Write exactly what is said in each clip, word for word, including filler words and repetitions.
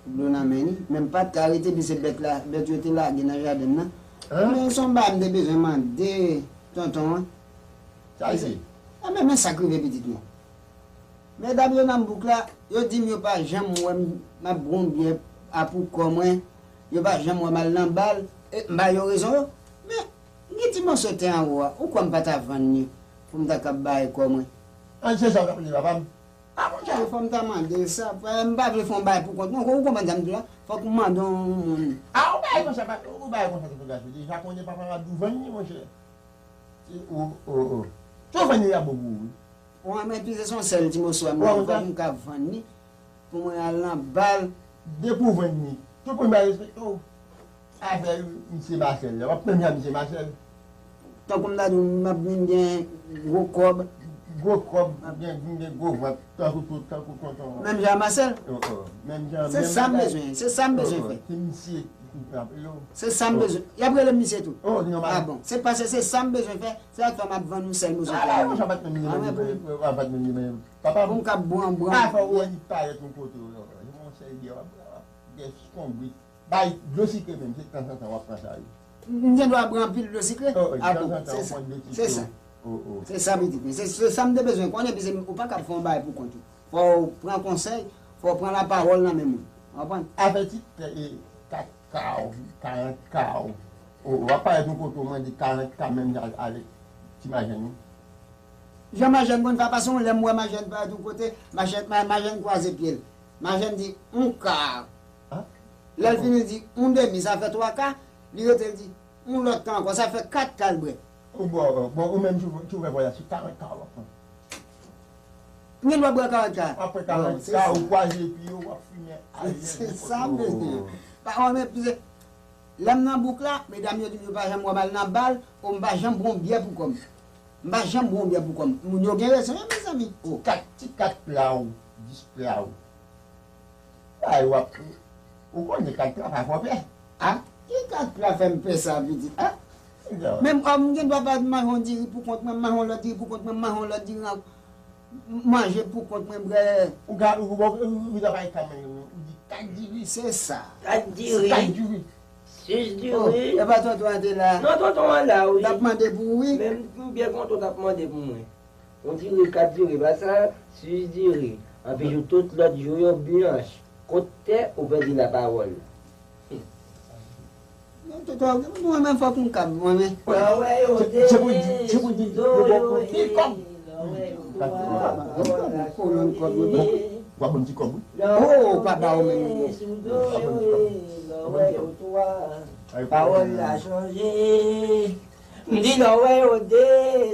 dlo nan men li, men m pa t ka rete, epi se bèt la, bèt yo te lage nan jaden nan. Men se yon bagay m te bezwen mande tonton an. Sa l ye? Enben, men sa k rive pitit mwen. Medam yo nan bouk la, yo di m yo pa janm wè m, m ap bwè yon byè a pou kò mwen, yo pa janm wè m al nan bal, e m ba yo rezon yo. Men, gen ti moso tè anwo a, ou kwè m pa ta vann li pou m ta kab bay kò mwen? An, se sa w t ap li, papa m. A, monchè, fò m ta mande l sa. Frè, m pa vle fè yon bagay pou kont mwen. Ou konprann sa m di w la? Fòk m mande yon moun. A, ou bay konsa, pa, ou bay konsa, tonton Gason. Deja konnen papa m ap di w vann li, monchè. Se, o, o, o. Se w vann li a bon pou ou, wi. Ou renmen pize se yon sèl ti moso a, m fòk m ka vann li. Pou mwen al nan bal. Depi w vann li, tout moun va respekte w. Afè misye Masèl la, w ap menm jan misye Masèl. Tankou m ta di w, m ap vin gen gwo kòb. Gwo kòb, gen, vin gen gwo vant, tankou tout, tankou tonton an. Menm jan Masèl? Oh, oh. Menm jan, se sa m bezwen, se sa m bezwen fè. Se misye ki frape yo. Se sa m bezwen. Y ap rele misye tou. Oh, non, ah bon. Se paske se sa m bezwen fè, se sa k fè m ap vann yon sèl moso kay. Ah, mwen pa t menm li, mwen pa t menm li, mwen pa t menm li, mwen pa t menm li. Papa, pou m ka bran, bran. Ah, fò w wè li parèt yon kote, w wè, w wè, yon sèl byè, w ap, w ap, gen konbrit. Bay dlo sikre menm, se tanzantan w ap pran sa, wi. M gen dwa bran anpil dlo sikre? Oh, oh, ah bon, tanzantan w pran dlo sikre. Se sa. Oh, oh. Se sa, pitit mwen. Se, se sa m te bezwen konnen, piske ou pa kab fè yon bagay pou kont ou. Fò w pran konsèy, fò w pran lapawòl nan men moun. W konprann? Afè ti tè, e, kat ka w, karant ka w. Ou, w ap parèt yon kote w mande karant ka menm jan avèk ti majèn ou. Jan majèn konn fè, paske yon lè m wè majèn parèt yon kote, majèn, ma-, majèn kwaze pye l. Majèn di, yon ka. Lè l fini di yon demi, sa fè twa ka, li rete l di, yon lòt ka ankò, sa fè kat ka l bwè. Ou bwè, bon, ou menm tou, tou wè vwayaj, se karant ka w ap pran. M gen dwa bwè karant ka. W ap pran karant ka, ou kwaze pye w, w ap fimen alèz. Se sa m bezwen. Pa, w men, lè m nan bouk la, medam yo di m yo pa janm wè m al nan bal, o m pa janm bwè yon byè pou kò m. M pa janm bwè yon byè pou kò m. Moun yo gen rezon, wi, mezanmi. O, kat, ti kat pla w, dis pla w. Ay, w ap, ou konnen kat pla pa fè w pè. A, ki kat pla fè m pè sa, pitit? A, menm, o, m gen dwa pa manje yon diri pou kont mwen, m manje yon lòt diri pou kont mwen, m manje yon lòt diri, m manje pou kont mwen, brè. Ou ka, ou, ou, ou, ou ta bay ka mwen, ou di kat diri. Se sa. Kat diri. Kat diri. Sis diri. Oh, e pa tonton an te la? Non, tonton an la, wi. L t ap mande pou ou, wi. Men m byen kontan w t ap mande pou mwen. Yon diri, kat diri, pa sa, sis diri. Anpi jou tout lòt jou yo blanch. Kot tè, ou pèdi lapawòl. Non, tonton, mwen menm fòk m kab, mwen menm. Lè w wè yo de, se pou di, se pou di, yo bò kote kòb. Lè w wè yo twa, lè w wè yo twa. W ap ban m ti kòb, wi. Oh, pa ba w menm. Sou do yo ye, lè w wè yo twa. Pawòl la chanje. M di lè w wè yo de,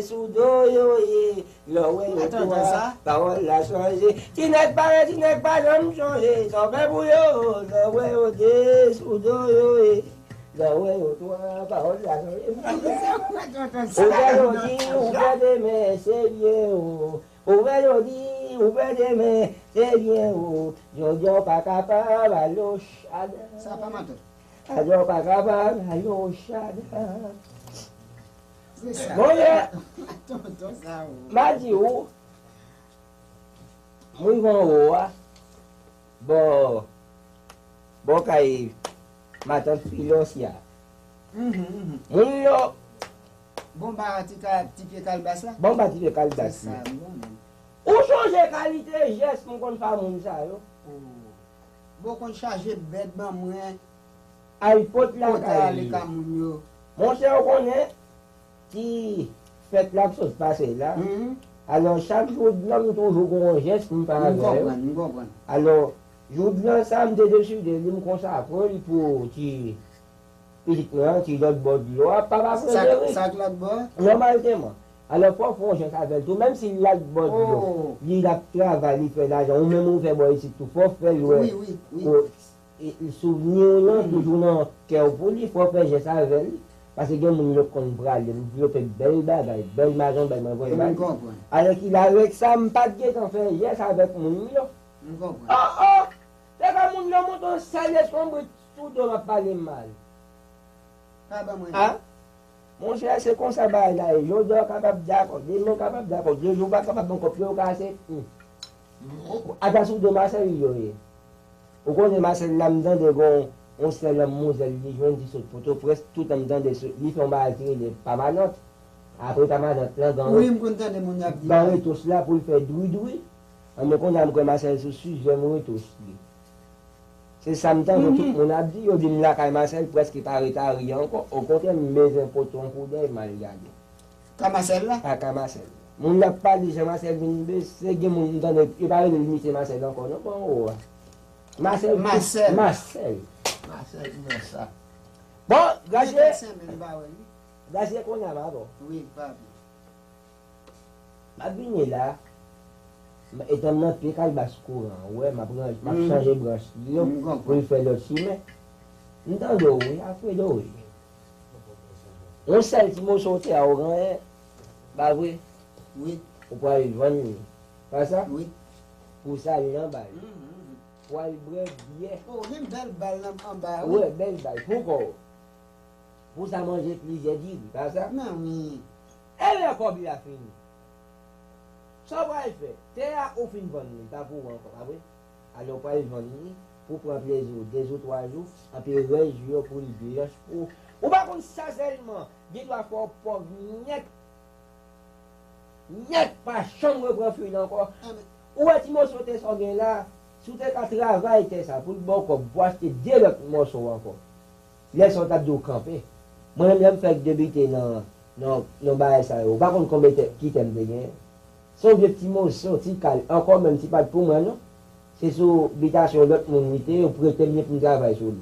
sou do yo ye, lè w wè yo twa, pawòl la chanje. Ti nèg pa ret, ti nèg pa janm chanje, sa w fè pou yo, lè w wè yo de, sou do yo ye, lè w wè yo twa, pawòl la chanje. Ou fè jodi, ou fè demen, se byen ou. Ou fè jodi, ou fè demen, se byen ou. Jodi a w pa kapab al Ochadan. Sa pa matant. Jodi a w pa kapab al Ochadan. Se sa. Monchè, tonton sa, o. M a di ou, moun van wo a, bò, bò kay matant Filòsya. Mhm, mhm. Moun yo. Bon ba ti ka, ti pye kalbas la? Bon ba ti pye kalbas la. Se sa, m konnen. Ou chonje kalite jès m konn fè moun sa yo? Oh. Bon konn chaje bèt ban mwen. Al pot lakay li. Pot ale ka moun yo. Monchè, ou konnen, ti fèt la k sot pase la. Mhm. Alò, chak jou blan, m toujou gon jès m fè avè yo. M konprann, m konprann. Alò, jou blan sa, m te deside li, m konsakre li pou ti pitit mwen an, ti lòt bò dlo a, pa pa pran deri. Sa k lòt bò? Nòmalman. Alò, fò w fè yon jès avè l tou, menm si l lòt bò dlo. Oh. Li ap travay, li fè lajan, ou menm ou fè bò isit tou, fò w fè l wè. Wi, wi, wi. E, souvni w lan toujou nan kè w pou li, fò w fè jès avè l. Paske gen moun yo konn prale, m vle fè bèl bagay, bèl mazonbèl, mwen voye ba li. M konprann. Alèkile avèk sa, m pa t gentan fè jès avèk moun yo. M konprann. Oh, oh! Se kòm moun yo monte yon sèl eskonbrit sou do m ap pale m mal. Pa ban mwen. A? Monchè, se konsa bagay la ye. Jodi a w kapab dakò, demen w kapab dakò, lejou w pa kapab ankò, pye w kase. Hmm. Ata sou do Masèl yo ye. Ou konnen Masèl la, m tande gon yon sè lanmwazèl li jwenn ki sot Pòtoprens, toutan m tande li fè yon bagay ki rele pamanant. Apre pamanant lan, gen yon lòt. Wi, m konn tande moun y ap di. Gen retwouch la pou l fè dwidwi. Anben, kounye a m kwè Masèl sou sijè m retwouch li. Se sa m tande tout moun ap di, yo di m lakay Masèl prèske pa ret a ri ankò. Okontrè, m bezwen pote yon koudèy m al gade. Ka Masèl la? Pa ka Masèl. Moun y ap pale jan Masèl vin blese, gen moun m tande, yo pa rele l misye Masèl ankò non, bon, ou a. Masèl. Masèl. Masèl. Masèl, ki nan sa? Bon, Grasye. Mete senmen ba wè li. Grasye, kounye a m avè w. Wi, pa byen. M ap vini la, m- etan m nan pye kalbas kouran, ou wè, m ap ranje, m ap chanje branch li yo pou l fè lòt chimen. M tande w wi, Alfredo wi. Yon sèl ti moso tè a ou genyen, pa vre? Wi. Ou pral vann li, pa sa? Wi. Pou sa li anba l. Pou al bwè byè. Oh, gen bèl bal nan anba a, wi. Ou wè, bèl bal pou kò w. Pou sa manje plizyè diri, pa sa? Men wi. E lè kòb la fini? Sa w pral fè? Tè a ou fin vann li, li pa pou ou ankò, pa vre? Alò w pral vann li pou w pran plezi w de jou, twa jou, anpi rès jou yo pou li blanch pou ou. Ou pa konn sa sèlman, gen dwa fè w pòv nèt. Nèt pa janm repran fil ankò. Ou wè ti moso tè sa w gen la, si w te ka travay tè sa pou l ba w kòb pou achte de lòt mòso ankò. Lè sa w t ap di w kanpe. Mwen menm lè m fèk debite nan, nan, nan bagay sa yo, ou pa konn konbyen tè, ki tè m te genyen. Se yon vye ti moso, ti kal, ankò menm ti pa t pou mwen non. Se sou bitasyon lòt moun li te ye, yo prete m li pou m travay sou li.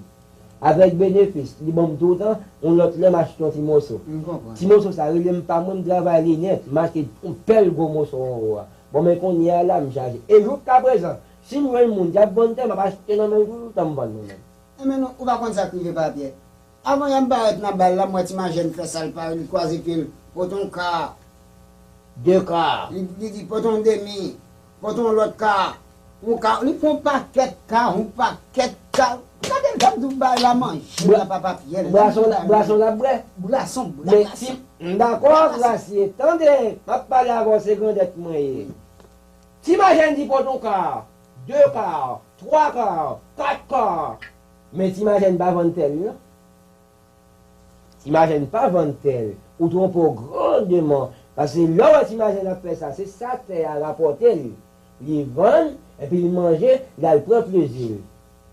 Avèk benefis, li ban m toutan, yon lòt lè m achte yon ti moso. M konprann. Ti moso sa rele m pa mwen, m travay li nèt, m achte yon pèl gwo moso anwo a. Bon, men kounye a la, m chaje. E jouska prezan, si m jwenn moun k ap vann tè, m ap achte nan men l toutan m vann mwen menm. Enben non, ou pa konn sa k rive Papyè. Avan y ap parèt nan bal la, m wè Ti Majèn fè sa l parèt, li kwaze pye l, pote yon ka, de ka. Li, li di, pote yon demi, pote yon lòt ka, yon ka, li pran yon pakèt ka, yon pakèt ka. Gade l t ap di w bay la manje nan papa Pyè l. Bwason la, bwason l ap bwè. Bwason, bwason. M dakò, Grasye, tande, m ap pale avè w, se grandèt mwen ye. Ti Majèn di pote yon ka, de ka, twa ka, kat ka. Men Ti Majèn pa vann tè l non. Ti Majèn pa vann tè l. Ou twonpe w grandman. Paske lè w wè Ti Majèn ap fè sa, se sa tè a rapòte l. Li vann, epi li manje, li al pran plezi l.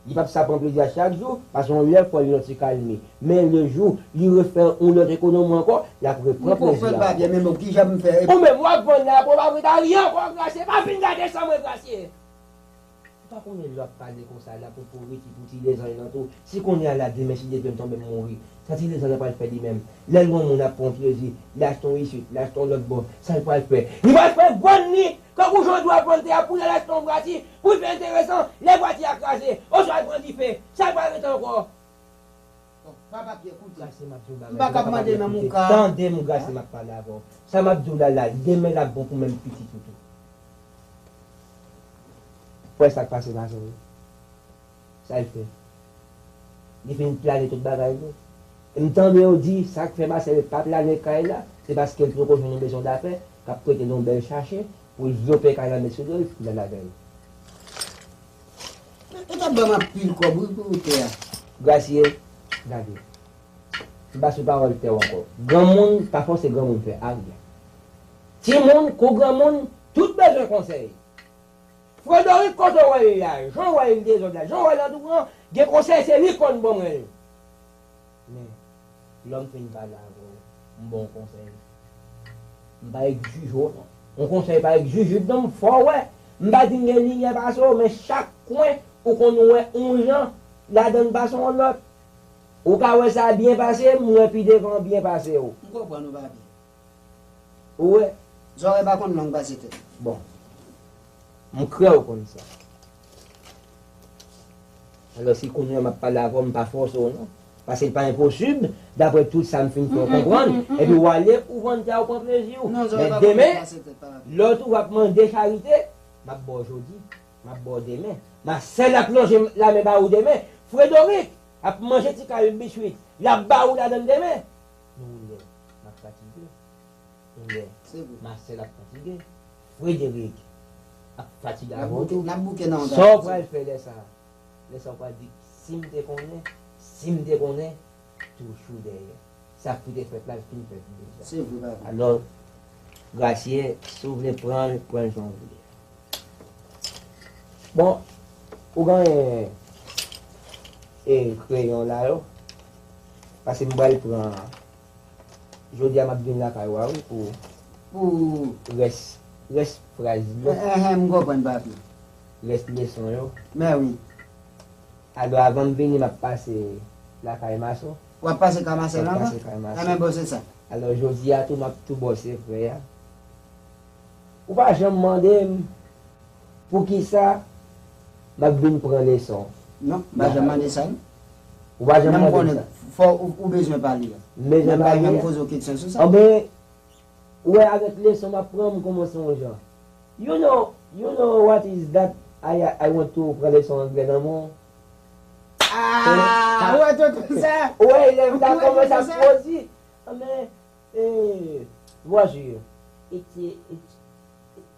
Li p ap sa pran plezi a chak jou, paske yon lè fò l yon ti kalmi. Men le jou, li refè yon lòt ekonomi ankò, l ap repran plezi a ankò. Ou menm, w ap vann la, pou w pa ret a ri ankò, Grasye. Pa vin gade san mwen, Grasye. Ou pa konnen lè w ap pale konsa la pou pou Ricky, pou ti lezanj lan tou. Si kounye a la, demen, si Dye vle, m tonbe, m mouri. Sa ti lezanj lan pral fè li menm? Lè l wè yon moun ap pran plezi, l achte yon isit, l achte yon lòt bò, sa l pral fè? Li pral fè vann li, kankou jan w di w ap vann tè a, pou l al achte yon vwati, pou l pi enteresan, lè vwati a kraze, oswa l pran dife, sa l pral rete ankò? Bon, papa Pyè, koute. Grasye, m ap di w bagay. M pa ka mande nan mouka. Tande m, Grasye, m ap pale avè w. Sa m ap di w la la, demen l ap bon pou menm pitit ou tou. Ou wè sa k pase Mason yo? Sa l fè? Li fin plane tout bagay li. M tande yo di, sa k fè Masèl pa plane kay la, se paske l poko jwenn yon mezon dafè k ap prete l yon bèl chache pou l vlope kay la, met sou do l, pou l al avè l. Yo t ap ban m anpil kòb, wi, pou tè a. Grasye, gade. M pa sou pawòl tè w ankò. Granmoun pa fòse granmoun fè aryen. Timoun kou granmoun, tout bezwen konsèy. Frederic, kote w wè l la? Jan w wè l dezòd la, jan w wè l antouran, gen konsèy se li k konn ban mwen l. Men, lè m fin pale avè w, m ba w konsèy. M pa egzije w non. Yon konsèy pa egzijib non, m fè w wè. M pa di m gen limyè pase w, men chak kwen ou konn wè yon jan, ladan l pase yon lòt. Ou ka wè sa byen pase, m wè pi devan byen pase w. M konprann ou, papi. Ou wè? Zòrèy pa konn long pase tèt. Bon. M kwè w konn sa. Alò, si kounye a m ap pale avè w, m pa fòse w non. Paske l pa enposib, daprè tout sa m fin fè w konprann, epi w ale, ou vann tè a, ou pran plezi w. Men demen, lè w tou w ap mande charite, m ap ba w jodi, m ap ba w demen. Masèl ap lonje lamen ba ou demen. Frederic ap manje ti kal biswit, l ap ba ou ladan l demen. Men yon lè, m ap fatige. Yon lè, Masèl ap fatige. Frederic ap fatige avè w tou. N ap bouke nan yon dat. Sa w pral fè lè sa a? Lè sa w pral di, si m te konnen, si m te konnen, toujou dèyè. Sa ki te fèt la, l fin fèt deja. Se vre, papa. Alò, Grasye, si w vle pran l, pran l jan w vle. Bon, ou genyen, e, kreyon la yo, paske m pral pran, jodi a m ap vin lakay ou a, wi, pou Pou rès, rès fraz yo. Enhen, m konprann, papi. Rès leson yo. Mè wi. Alò, avan m vini, m ap pase lakay Mason. W ap pase kay Masèl ankò? M ap pase kay Mason. Enben, bon, se sa. Alò, jodi a tou, m ap tou bòse frè a. Ou pa janm mande m poukisa m ap vin pran leson. Non, m pa janm mande sa, non. Ou pa janm mande m sa. Fò ou, ou bezwen pale. M bezwen pale. M pa janm poze w kesyon sou sa. Anben, ou wè, avèk leson m ap pran, m kòmanse yon jan. You know, you know what is that? I, I want to pran leson anglè nan men w. Ah, ou wè tonton sa? Ou wè, elèv la kòmanse ap pwodui. Anben, eh, bonjou. It's, it's,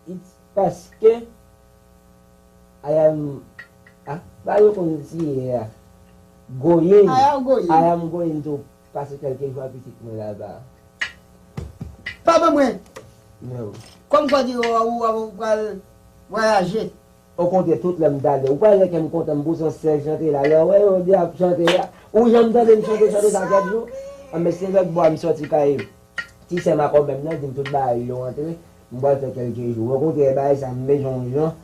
it's paske I am, ah, ba yo konn di, eh, going. I am going. I am going to pase kèlke jou a pitit mwen laba. Pa ban mwen. Men wi. Kòm kwa di ou, ou, ou pral vwayaje. Okontrè, tout lè m t ale, ou pa wè kè m kontan, m pouse yon sèl chante la. Lè w wè yo de ap chante a, ou janm tande m chante chante sa kèk jou? Anben, se lòt bò a m sòti kay ti sè m a kòmè m nan, di m tout bagay yo antre. M pral fè kèlke jou. Okontrè, bagay sa, m bezwen yon jan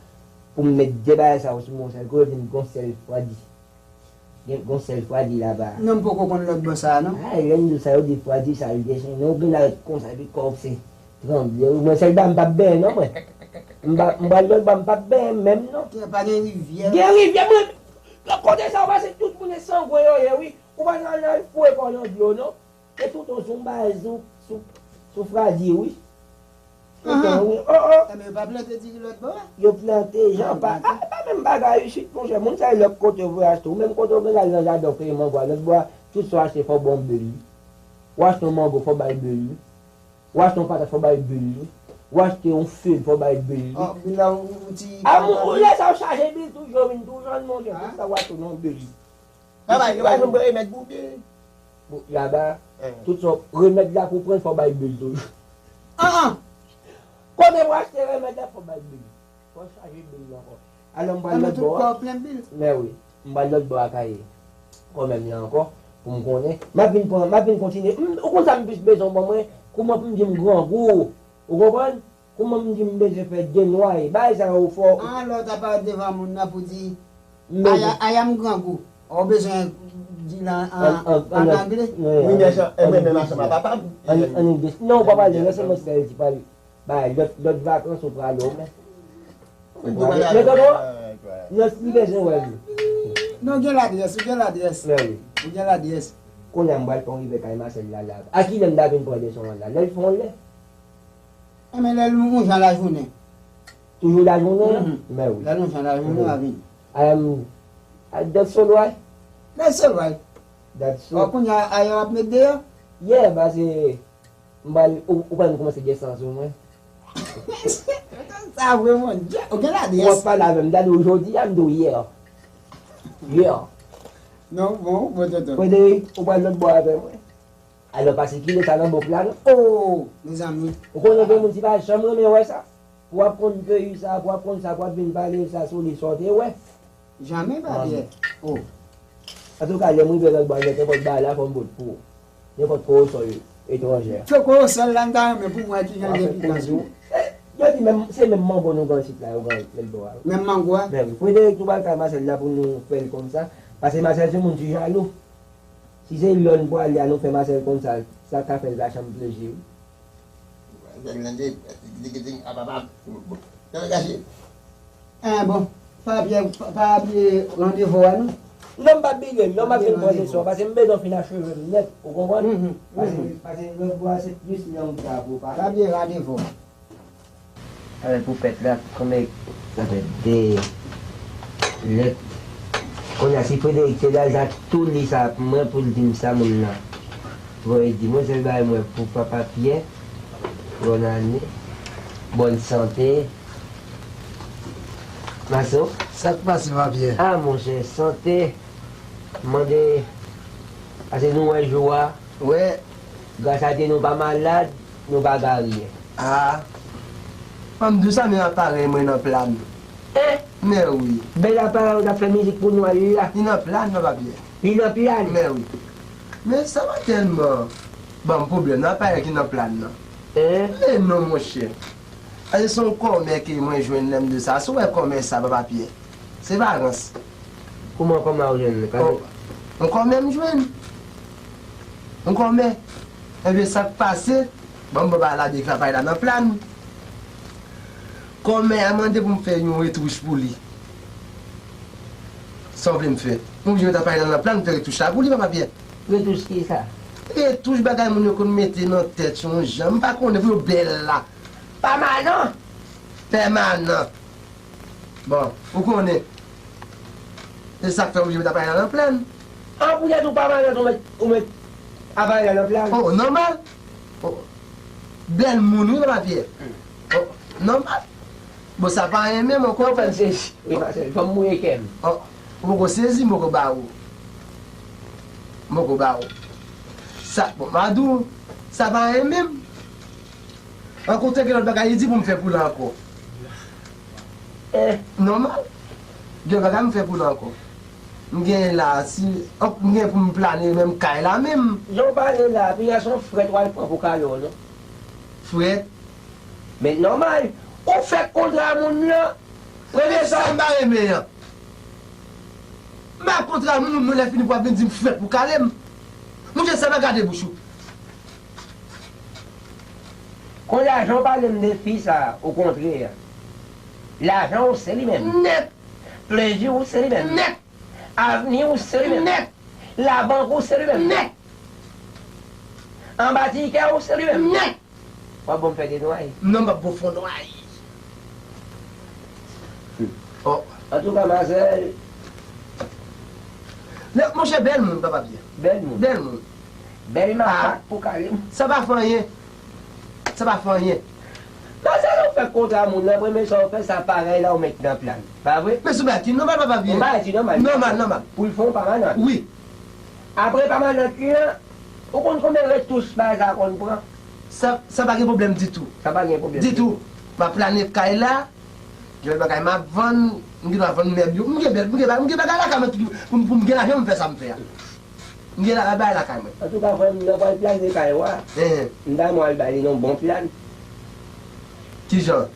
pou m met de bagay sa yo sou yon sèl kote, di m gon sèl fwa di. Gen, gon sèl fwa di laba. Non, m poko konn lòt bò sa a, non. Ay, lè m di w sa, yo di fwa di sa, li desann. Non, ou gen la ret konsa, epi kò w se tranble. Mwen, sèl ba m p ap benyen, non, mwen. M pa, m pral lòt bò, m p ap benyen menm, non. Kè pa gen rivyè. Gen rivyè, mwen. Lòt kote sa, ou pa se tout moun e sangwen yo ye, wi. Ou pa nan al foure kò w nan dlo, non. E toutan sou yon bagay sou, sou, sou fradi, wi. Toutan, wi. Oh, oh. Enben, yo pa plante diri lòt bò a? Yo plante, jan pa, pa, pa menm bagay isit, monchè. Moun sa yo lòt kote yo voye achte. Ou menm kote w vin al nan jaden w peye mango a, lòt bò a, tout sa w achte fò w ba yon bèl li. Ou achte yon mango, fò w bay bèl li. Ou achte yon patat, fò w bay bèl li. Ou achte yon fèy, fò w bay bèl li. Oh, bèl la, yon ti... A, moun, lè sa w chaje bèl toujou, vin toujou, monchè. Tout sa w achte nan bèl li. Laba, yo pa janm pran remèd pou bèl. Bon, laba, tout sa, remèd la pou pran, fò bay bèl toujou. An, an. Kote pou achte remèd la, fò bay bèl. Fò chaje bèl la ankò. Alò, m pral lòt bò a. Mè wi, m pral lòt bò a kay kòmè m nan ankò, pou m konnen. M ap vin pran, m ap vin kontinye. M, ou konn sa m plis bezwen ban mwen, kouman pou m di m grangou. Ou konprann? Kouman m di m bezwen fè de nwa e bagay sa yo fò. An, lè w ta parèt devan moun nan pou di, I am grangou. Ou bezwen di l an, an, an angle? Wi, men jan, e mwen menm ansanm a papa m. An, an English. Non, ou pa pale, lè se mwen sèl ki pale. Bagay, lòt, lòt vakans ou prale ou men. Ou prale, men tonton, non, li bezwen wè li. Non, gen ladrès, ou gen ladrès. Ou gen ladrès. Kounye a m pral pran rive kay Masèl la, la. A kilè m ta vin pran leson an la? Lè l fè yon lè. Enben, lè l yon jan lajounen. Toujou lajounen an? Mhm. Mè wi. Lè l yon jan lajounen, w a vini. I am, I, that's all right. That's all right. That's all. Kounye a, a yo ap met deyò? Yeah, paske m pral, ou, ou pral kòmanse gen sans sou mwen. Sa vre, mon Dieu. Ou gen ladrès. W ap pale avè m, m ta di w jodi a, m di w yè. Yè. Non, bon, bon, tonton. Frederick, ou pral lòt bò avè mwen. Alò, pa sikile sa nan bòk la, non. Oh, mezanmi. Ou konnen gen moun ki pa janm renmen wè sa. Pou w ap konn peyi sa, pou w ap konn sa, pou w ap vin pale sa sou li, sa w te wè. Janmen, papi. Oh. Antouka, lè m rive lòt bò, nenpòt bagay la, fò m pot pou ou. Nenpòt korosòl etranjè. Fè korosòl la, m ta renmen pou m wè ki jan gen pikans. Eh, yo di menm, se menm mango nou gen isit la, yo gen lòt bò a. Menm mango a? Men wi. Frederick, nou pral kay Masèl la pou nou fè l konsa. Paske Masèl se moun ki jalou. Si se lòn pwale a nou fè Masèl konsa, sa ka fè l ka chanm plezi wi. Lè l lande, digiting, apapap, tande gache. En bon, pa bliye, pa, pa bliye randevou a non. Non, m pa bliye l, non, m ap vin pran leson, paske m bezwen fin acheve m nèt, ou konprann? Mhm, paske, mhm, paske lòt bò a se plis long sa pou pale. Pa bliye randevou. Avèk pou pèt la, konbyen sa fè de lèt. Kounye a, si Frederick te la, l ta tou li sa pou mwen, pou l di m sa moun nan voye di mwen, sèl bagay mwen pou papa Pyè, bòn ane, bòn sante. Maso? Sa k pase, Papyè? A, monchè, sante. Mande, pase nou wè jou a. Wè. Gras a Dye, nou pa malad, nou pa gari. A. Ban m di w sa, men aparèy mwen nan plàn. Hein? Men wi. Bèl aparèy ou t ap fè mizik pou nou a la. Li nan plàn, non, Papyè. Li nan plàn? Men wi. Men sa pa tèlman ban m pwoblèm, nan aparèy ki nan plàn nan. Hein? Men non, monchè. Pase se yon kòmè ke mwen jwenn lè m di sa. Si w wè kòmè sa, Papa Pyè, se pa rans. Kòman, kòman w jwenn li? Yon, yon kòmè m jwenn. Yon kòmè. Ebyen, sa k pase, ban m ba la de travay la nan plàn. Kòmè a mande pou m fè yon retouch pou li. Sa w vle m fè? Mwen oblije met aparèy la nan plàn, m fè retouch la pou li, Papa Pyè. Retouch kisa? Retouch bagay moun yo konn mete nan tèt yon jan, m pa konnen, pou yo bèl la. Pamanan? Pèmanan. Bon, ou konnen. Se sa k fè m oblije met aparèy la nan plàn. An, poutèt ou pamanan, ou met, ou met aparèy la nan plàn? Oh, nòmal. Oh, bèl moun, wi, Papa Pyè. Oh, nòmal. Bon, sa pa anyen menm ankò. Ou fè m sezi. Wi, Masèl, fò m mouye kè m. Oh, ou poko sezi, m poko ba ou. M poko ba ou. Sa, bon, m a di w, sa pa anyen menm. Rankontre gen lòt bagay, li di pou m fè pou l ankò. Eh. Nòmal. Gen lòt bagay m fè pou l ankò. M gen la, si, m gen pou m plane menm kay la menm. Jan w pale la, piga se yon frèt w al pran pou kale w, non? Frèt? Men nòmal, ou fè kontra moun nan, premye sa. Se sa m pa renmen an. M ap kontra moun, moun lè fini pou ap vin di m frèt pou kale m. Monchè, sa pa gade bouch ou. Kon lajan w pale m de fi sa, okontrè. Lajan w se li menm. Nèt. Plezi w se li menm. Nèt. Avni w se li menm. Nèt. Labank ou se li menm. Nèt. Anba ti kè w se li menm. Nèt. W ap ban m fè de nway. Non, m ap ba w fon nway. Oh. Antouka, Masèl. Monchè, bèl moun, Papa Pyè. Bèl moun. Bèl moun. Bèl makak pou kale m. Sa pa fè anyen. Sa pa fè anyen. Masèl, ou fè kontra moun nan, premye sa ou fè, sa aparèy la ou met nan plàn. Pa vre? Men sou bagay ki nòmal, Papa Pyè. Yon bagay ki nòmal. Nòmal, nòmal. Pou l fè yon pamanan. Wi. Apre pamanan li an, ou konn konbyen retouch bagay sa konn pran? Sa, sa pa gen pwoblèm ditou. Sa pa gen pwoblèm ditou. Ditou. M ap plane kay la, gen bagay m ap vann, m gen dwa vann mèb yo. M gen bèl, m gen, m gen bagay lakay mwen pou, pou, pou m gen lajan m fè sa m fè a. M gen la, bagay lakay mwen. Antouka, frè m, nan pral plane kay ou a. Enhen. M ta renmen w al ba li yon bon plàn. Kijan?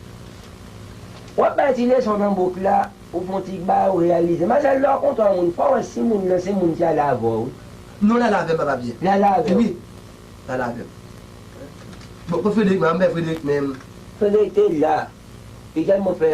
W ap bay ti leson nan bouk la. Ou fè yon ti bagay, ou reyalize. Masèl, lè w kontre yon moun, fò w wè si moun nan se moun ki ale avè w, wi. Non, l ale avè m, Papa Pyè. L ale avè w? Wi. L ale avè m. Bon, pou Frederic, mwen, m fè Frederic menm. Frederic te la. Li tèlman fè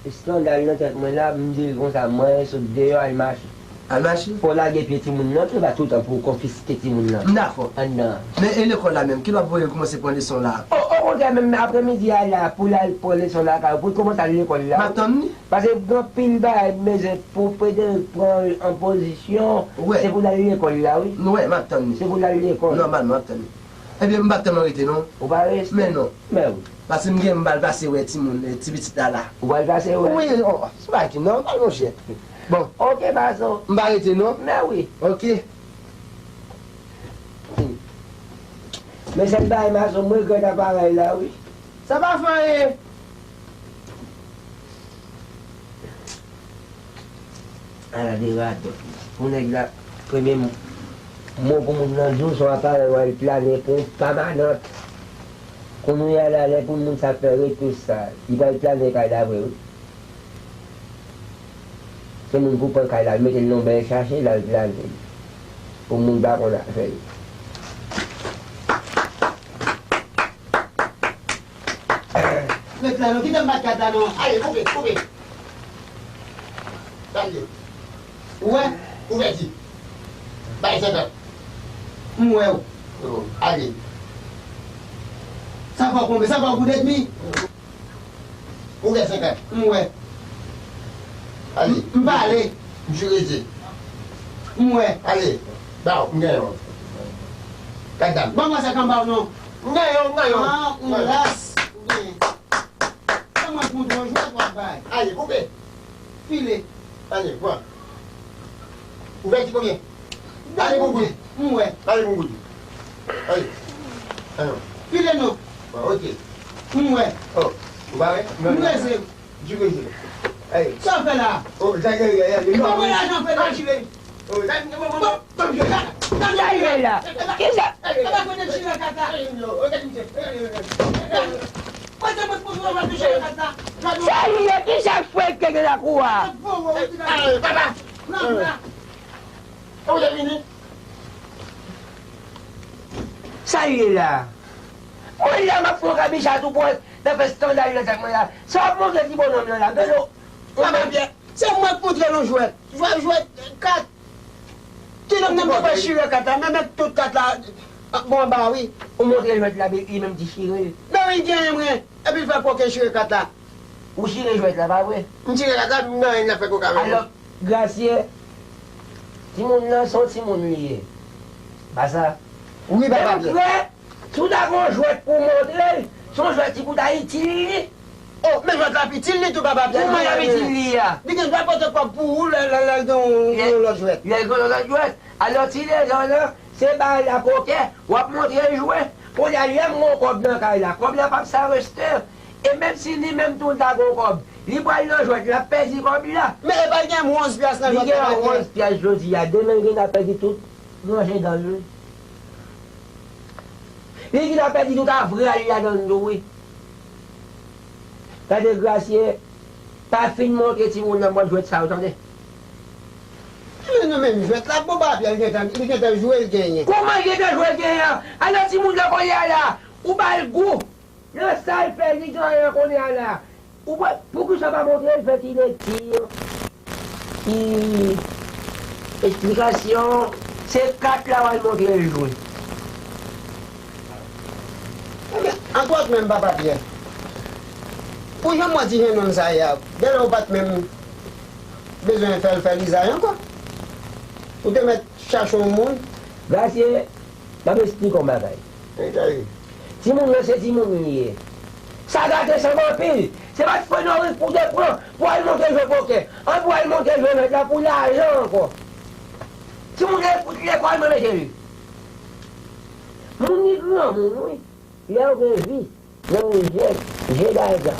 eskandal nan tèt mwen la, m di l konsa, mwen sot deyò al mache. Al mache? Fò w lage pye timoun nan, se pa toutan pou w konfiske timoun nan. M dakò. Anndan an. Men e lekòl la menm, kilè w ap voye l kòmanse pran leson la? O, okontrè, menm aprèmidi a la, pou l al pran leson lakay ou, pou l kòmanse al lekòl la. M ap tann li. Paske gen anpil bagay m bezwen pou Frederic pran an pozisyon. Wè. Se pou l al lekòl la, wi. Wè, m ap tann li. Se pou l al lekòl. Nòmalman, m ap tann li. Ebyen, m pa t tèlman rete, non. Ou pa rete? Men non. Men wi. Paske m gen, m pral pase wè timoun, eh, ti pitit la la. Ou pral pase wè? Wi, oh, se bagay ki nòmal, monchè. Bon. Oke, Maso. M pa rete, non. Men wi. Oke. Men sèl bagay, Maso, m regrèt aparèy la, wi. Sa pa fè anyen. Ala de radòt. Pou nèg la, premye mo pou moun nan di w, se yon aparèy w al plane pou pamanant. Kounye a la, lè pou moun sa fè retouch sa, li pral plane kay la vre, wi. Se moun pou pran kay la, mete l nan yon bèl chache, l al plane. Pou moun pa konn afè l. Ret la non, kite m bat kat la non. Ale, koupe, koupe. Sa m di w. Ou wè? Ouvèti. Bay senkant. M wè w. Oh, ale. Sa fè w konbyen? Sa fè w goud edmi? Ouvè senkant. M wè. Ale. M pale. M jire je. M wè. Ale. Ba w, m genyen w. Kat dam. Ban mwen sa k anba w non. M genyen w, m genyen w. Ah, on ras. M genyen. Ban mwen pou w jwèt w ap bay. Ale, koupe. File. Ale, pran. Ou fè ti konbyen? Ale pou goud. M wè. Ale pou goud. Ale. Ale. File non. Bon, ok. M wè. Oh, ou pa wè? M wè se. Jure, jure. Hey. Sa w fè la? Oh, sa gen, gen, gen. Li pa voye lajan fè la jire. Oh, sa gen, bon, bon, bon, bon, jure. Sa gen la. Kisa? Mwen se mwen pou jwe kat la. Sa li ye, kisa k fè ke gen lakou a? Hey, papa. Sa li ye la? Mwen la m ap fè yon kabicha tou pwòch, nan fè eskandal nan zak mwen la. Sa w ap montre ti bonnonm nan la? Gade w. Papa Pyè, se mwen k montre l yon jwèt. Jwèt, jwèt kat. Ti nonm nan mwen chire kat la, men mèt tout kat la, bon, anba wi. Ou montre l jwèt la, men li menm ki chire l. Men wi, genyen mwen. Epi l fè koken chire kat la. Ou chire jwèt la, pa vre? M chire kat la, m nan, nan fè koka avè l. Alò, Grasye, timoun nan se yon timoun li ye. Pa sa? Wi, papa Pyè. Si w ta gen yon jwèt pou w montre l, se yon jwèt ki pou ta itil li. Oh, men jwèt la ap itil li tou, papa Pyè. Kouman l ap itil li a? Li gen dwa pote kòb pou ou lè, lè, lè l gen yon, yon lòt jwèt. Lè l gen yon lòt jwèt. Alò, ti Lezan nan, se bay la pokè, w ap montre l jwe. Kounye a, lè m gen yon kòb nan kay la, kòb la p ap sa reste. E menm si li menm tou l ta gen yon kòb, li pral nan jwèt, l ap pèdi kòb la. Men e pa l gen onz pyas nan jwèt la, papa Pyè. Li gen onz pyas jodi a, demen l gen dwa pèdi tout ranje dan l, wi. Li gentan pèdi tout avre a li ladan l tou wi. Tande Grasye, pa fin montre timoun nan mòd jwèt sa yo tande. Men non, men jwèt la bon, papa Pyè, li gentan, li gentan jwe l genyen. Kòman l gentan jwe l genyen? Alò timoun nan kounye a la, ou ba l gou. Nan sa l fè li genyen kounye a la. Ou pa, poukisa w pa montre l fè ti lekti, ti esplikasyon? Se kat la w al montre l jwe. Ebyen, antwòt menm, papa Pyè, pou jan m wè ti jennonm sa ye a, genlè ou pa t menm bezwen fè l fè lizay ankò. Ou te mèt chache yon moun. Grasye, m ap esplike w yon bagay. Timoun nan se timoun li ye. Sa gate sanm anpil. Se pa t Frenorik pou te pran pou al montre jwe pokè. An pou al montre jwe mèt la pou lajan ankò. Timoun nan fout lekòl mwen mete l. Moun li granmoun wi. Lè w gen vi. Nan yon jèn, jèn gaga,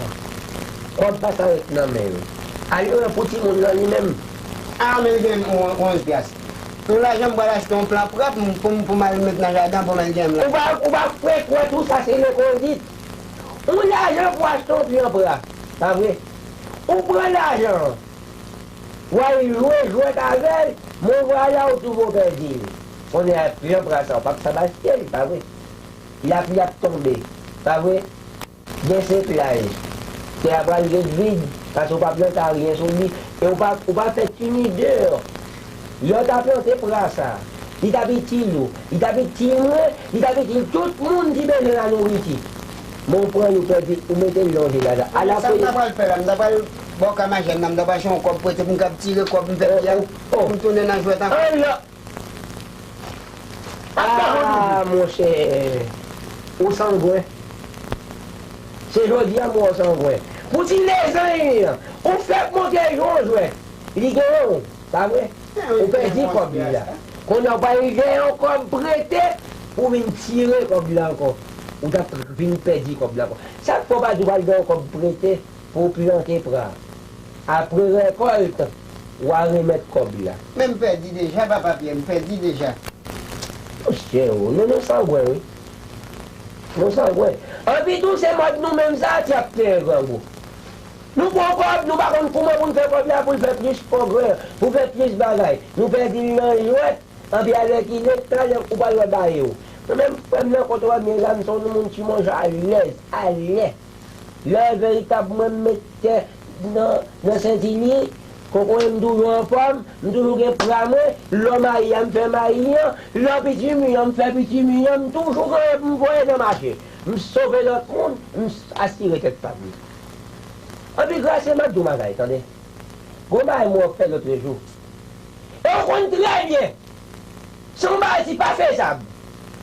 kòb pa sa ret nan men yo. Alò, pou timoun nan li menm. A, men l gen on-, onz pyas. Yon lajan m pral achte yon plan prap m, pou m, pou m al met nan jaden pou m al gen m la. Ou pa, ou pa kwè, kwè tou sa se lekòlit. Yon lajan pou achte yon plan prap, pa vre? Ou pran lajan an, w al jwe jwèt avè l, men vwala ou twouve w pèdi l. Kounye a, plan prap sa, w p ap sa achte l, pa vre? Lapli ap tonbe, pa vre? Gen seklaj. Tè a pral ret vid, paske w pa plante anyen sou li, e w pa, w pa fè timidè. Lè w ta plante pra sa, li t ap itil ou, li t ap itil mwen, li t ap itil tout moun ki bezwen lanouriti. Men w pran l, ou pèdi, ou mete l lonje la. Sa m ta pral fè la, m ta pral bò kamajè m nan, m ta pral chèche yon kòb prete pou m kab tire kòb m fè pye a, pou m tounen nan jwèt ankò. Ah, monchè, ou sangwen. Se jodi a m wè w sangwen. Pou ti lezanj li an, ou fèk monte jwe yon jwèt. Li genyen w, pa vre? Ou pèdi kòb li la. Kounye a, ou pral gen yon kòb prete pou w vin tire kòb la ankò. Ou t ap vin pèdi kòb la ankò. Sa k fè w pa di w pral gen yon kòb prete pou w plante pra? Apre rekòlt, w a remèt kòb la. Men m pèdi deja, papa Pyè, m pèdi deja. Monchè o, nou, nou sangwen, wi. Nou sangwen. Anpi tou, se mòd nou menm sa, ti ap peye grangou. Nou pran kòb, nou pa konn kouman pou n fè kòb la, pou l fè plis pwogrè, pou l fè plis bagay. Nou pèdi l nan jwèt, anpi alèkile, talè ou pral wè baye w. Mwen menm, frè m nan kote w ap byen la, m se yon moun ki manje alèz, alè. Lè veritab mwen, m met tè nan, nan senti li, kokoye m toujou anfòm, m toujou gen pra mwen, lè w mayi a, m fè mayi an, lè w pitimi an, m fè pitimi an, m toujou gen pou m voye nan mache. M sove lòt moun, m asire tèt pa m. Anpi Grasye, m ap di w bagay, tande. Gon bagay m wè w fè lòtrejou. E w konn trè byen. Se yon bagay ki pa fezab.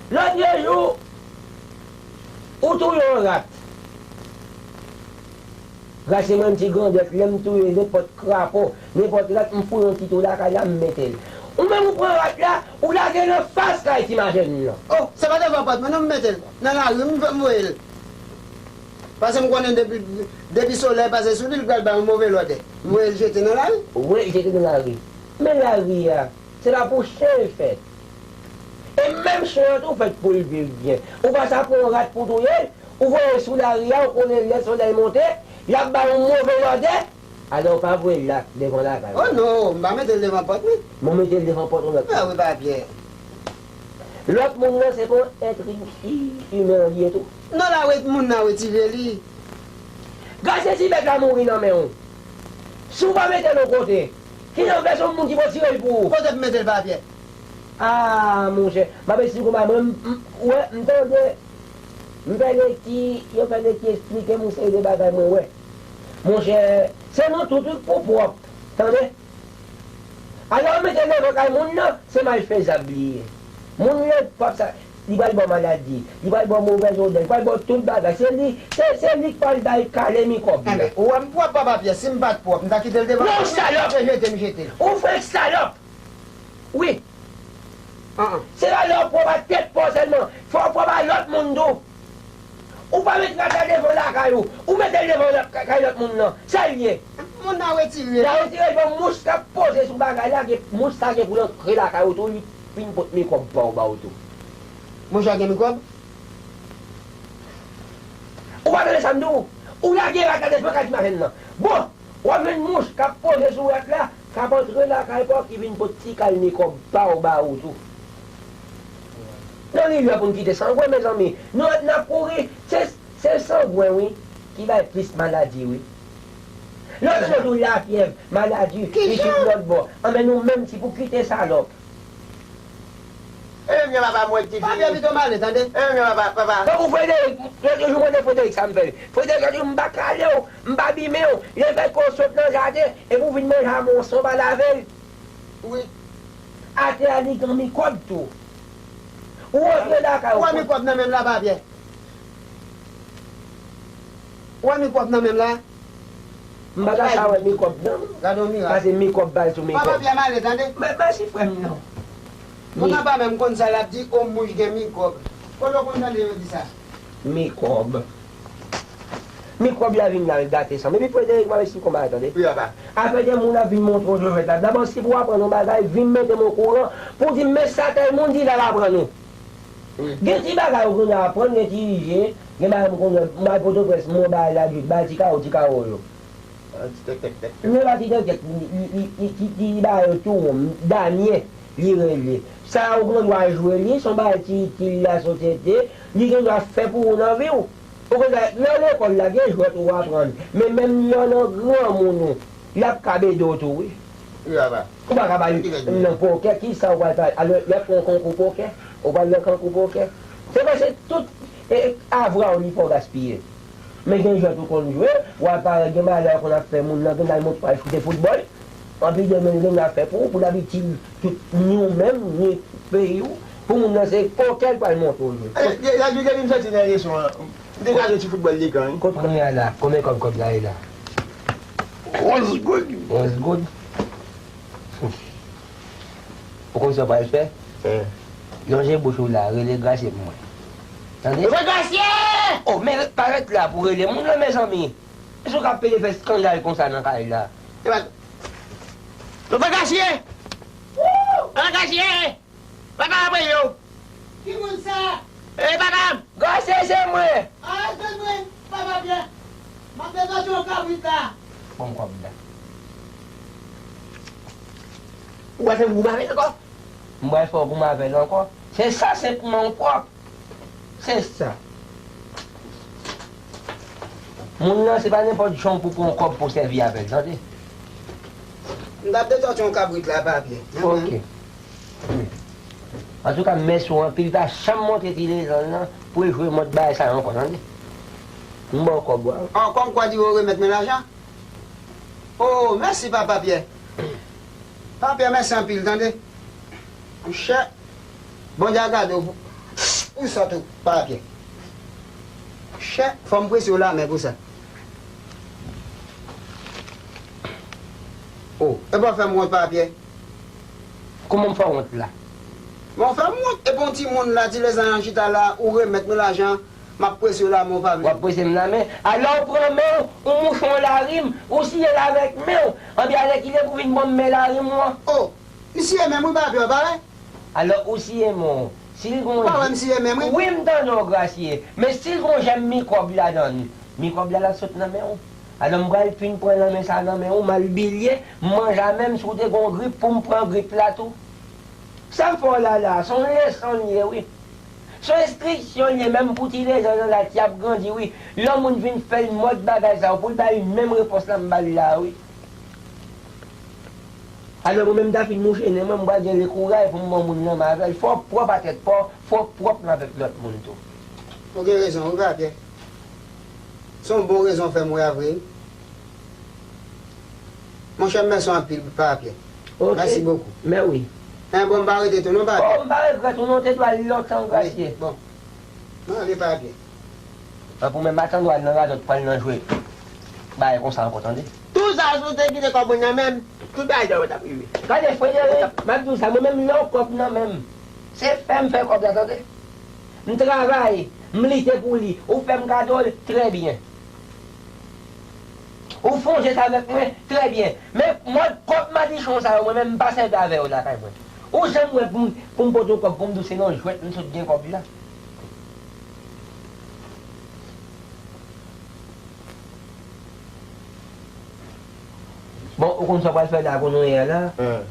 Lòtrejou, ou touye yon rat. Gras se mwen, m ti grandèt, lè m touye nenpòt krapo, nenpòt rat, m foure yon ti twou lakay la, m mete l. Ou menm ou pran rat la, ou lage l anfas kay ti majèn nan. Oh, se pa devan pòt mwen non m mete l. Nan lari m, m voye l. Paske m konnen depi, depi solèy pase sou li, li pral bay yon move lòdè. M voye l jete nan lari. Ou voye l jete nan lari. Men lari a, se pa pou chen l fèt. E menm chen an tou fèt pou l viv byen. Ou pa sa pran yon rat pou touye l, ou voye l sou lari a, ou konnen lè solèy monte, l ap bay yon move lòdè. Alò, ou pa voye l la devan lakay ou. Oh non, m pa mete l devan pòt mwen. Mwen mete l devan pòt ou lòt. Ah wi, Papyè. Lòt moun nan se pou entrig imen li ye tou. Non, la ret moun nan retire li. Gad se ti bèt la mouri nan men w. Si w pa mete l yon kote, kijan w vle se yon moun ki pou tire l pou ou? Kote m mete l, Papyè? Ah, monchè, m ap esplike w bagay mwen, m, m, wè, m tande, m fè lekti, yo fè lekti esplike m yon seri de bagay mwen wè. Monchè, se nou tout wi k pou pwòp, tande? Alò, mete devan kay moun nan, se malfezab li ye. Moun nan p ap sa, li pral ba w maladi, li pral ba w movèz odè, li pral ba w tout bagay. Se li, se, se li k pral bay kale mikwòb la. Enben, ou wè m pwòp, Papa Pyè, si m pa t pwòp, m ta kite l devan. Non, ou salòp! Jete m, jete l. Ou frenk salòp! Wi. An, an. Se pa lè w pwòp a tèt pa w sèlman, fò w pwòp a lòt moun tou. Ou pa met rat la devan lakay ou, ou mete l devan lòt, kay lòt moun nan. Sa l ye? Moun nan retire. L a retire l, bon, mouch k ap poze sou bagay la, gen, mouch sa gen pou l antre lakay ou tou, li vin pot mikwòb pa w ba w tou. Mouch la gen mikwòb? Ou pa tande sa m di w? Ou lage rat la devan kay ti marenn nan. Bon, w ap jwenn mouch k ap poze sou rat la, k ap antre lakay pa w ki vin pot ti kal mikwòb pa w ba ou tou. Nan rivyè pou n kite sangwen, mezanmi. Nou, n ap kouri, se, se sangwen, wi, ki bay plis maladi, wi. Lòt jou, lapyèv, maladi, isit lòt bò. Anben nou menm, ti pou kite salòp. E menm jan papa m wè l ti fini. Papyè pito m ale, tande. E menm jan papa, papa. Tankou Frederic, lòt jou mande Frederic sa m fè l. Frederic, lòt jou m pa kale w, m pa bimen w. Lè fè ke w sot nan jaden, epi w vin manje a mwen w san pa lave l. Wi. Atè a li gen mikwòb tou. Ou rantre lakay ou. Ou wè mikwòb nan men m la, Papyè? Ou wè mikwòb nan men m la? M pa ta sa wè mikwòb nan. Gade yon mirak. Pase mikwòb bal sou mikwòb. Papa Pyè m ale, tande. Mè, mèsi frè m nan. Moun nan pa menm konn sa l ap di, o mouch gen mikwòb. Kote w konn tande yo di sa? Mikwòb. Mikwòb la vin la, l gate san m. Epi Frederic, m ap esplike w bagay, tande. Wi, papa. Afè de moun ap vin montre w jwèt la. Dabò, si pou w aprann yon bagay, vin mete m okouran, pou w di m, men sa tèl moun di l ap aprann ou. Gen ti bagay ou konnen aprann, gen ti je, gen bagay m konnen, m al Pòtoprens, m wè bagay la, bay ti kawo, ti kawo yo. Ti tèk, tèk, tèk. Men pa ti tèk, tèk, li, li, li, li, ti, ti bagay yo tou won, damyen, li rele. Sa ou gen dwa jwe li, se yon bagay ki itil lasosyete, li gen dwa fè pou ou nan vi w. Ou konnen, nan lekòl la, gen jwèt ou aprann, men menm lè w nan granmoun ou, y ap ka bede w tou, wi. Wi, papa. Ou pa ka ba li nan pokè, kisa ou pral fè? Alò, y ap fè yon konkou pokè, ou pral nan konkou pokè. Se paske tout, e, avwa w li fè w gaspiye. Men gen jwèt ou konn jwe, w ap parèt gen bagay la w konn ap fè moun nan, gen bagay montre w al choute foutbòl. Anpi demen gen bagay ap fè pou ou, pou l ap itil tout ni ou menm, ni peyi w. Pou moun nan se pokè l pral montre w jwe. E, e, e, depi m soti nan leson an, m te ka jwe ti foutbòl lekan, wi. Kot kounye a la, konbyen kòb kòb la ye la? Onz goud. Onz goud? Ou konn sa w pral fè? Lonje bouch ou la, rele Grasye pou mwen. Tande? Doktè Grasye! Oh, men parèt la pou rele moun nan, mezanmi. Èske w ka pede fè eskandal konsa nan kay la? Doktè Grasye! Doktè Grasye! Papa ap rele w. Ki moun sa? E papa m! Grasye, se mwen! A, se mwen, papa Pyè. M ap dezòtye yon kabrit la. Ban m kòb la. Ou pral fè m goumen avè l ankò? M pral fè w goumen avè l ankò. Se sa senpman ou pwòp. Se sa. Moun nan, se pa nenpòt jan pou pran kòb pou sèvi avè l, tande. M t ap dezòtye yon kabrit la, papye. Ok. Antouka, mèsi w anpil. Pa janm montre ti lezann nan pou l jwe mòd bagay sa yo ankò, tande. M ba w kòb ou a. Oh, kòmkwa di yo remèt mwen lajan? Oh, mèsi, papa Pyè. Papa Pyè, mèsi anpil, tande. Monchè, Bondye a gade w pou, pou sa tou, papa Pyè. Monchè, fò m prese w la, men pou sa. Epa w fè m wont, Papa Pyè. Kòman m fè w wont la? Bon, w fè m wont. Epi yon timoun la, ti lèzanj an chita la, ou remèt mwen lajan, m ap prese w la, men w pa vle. W ap prese m la men. Alò, w pran men w, ou mouche yon larim, ou siye l avèk men w. Anpi alèkile pou vin ban m men larim ou an. O! M siye men m wi, Papa Pyè, w pa wè? Alò, ou siye men w. Si l gon... Pa wè m siye men m wi. Wi, m tande w, Grasye. Men si l gon jèm mikwòb ladan l, mikwòb la, l ap sot nan men w. Alò, m pral fin pran nan men sa nan men w, m al bilye, m manje a menm, si w te gon grip, pou m pran grip la tou. Sa m fè w la la, se yon leson l ye, wi. Se yon enstriksyon l ye, menm pou ti lèzanj an la, ki ap grandi, wi. Lè yon moun vin fè l mòd bagay sa yo, pou l ba li menm repons la m ba l la, wi. Alò, mwen menm, m ta fin mouche nen mwen, m pral gen lekouray pou m ban moun nan men avè l. Fò w pwòp a tèt pa w, fò w pwòp nan avèk lòt moun tou. Ou gen rezon, wi, Papa Pyè. Se yon bon rezon w fè m wè a vre. Monchè, m mèsi w anpil, Papa Pyè. Ok. Merci beaucoup. Mè wi. En, bon, m pa rete tou non, Papa Pyè. Oh, m pa regrèt ou non, te dwe al lontan, Grasye. Wi, bon. Mwen ale, Papa Pyè. An pou men m atann w al nan radòt pral nan jwe bagay konsa ankò, tande. Tou sa, si w te kite kòb mwen nan men m, tout bagay sa yo t ap rive. Gade, Frederic, m ap di w sa, mwen menm, lè yon kòb nan men m, se fè m fè kòb la, tande. M travay, m lite pou li, ou fè m kado l, trè byen. Ou fè yon jès avèk mwen, trè byen. Men mòd kòb madichon sa yo, mwen menm, m pa sèvi avè yo lakay mwen. Ou janm wè pou m, pou m pote yon kòb, pou m di w se nan jwèt m sot gen kòb la. Bon, ou konn sa w pral fè la, kounye a la? Hein.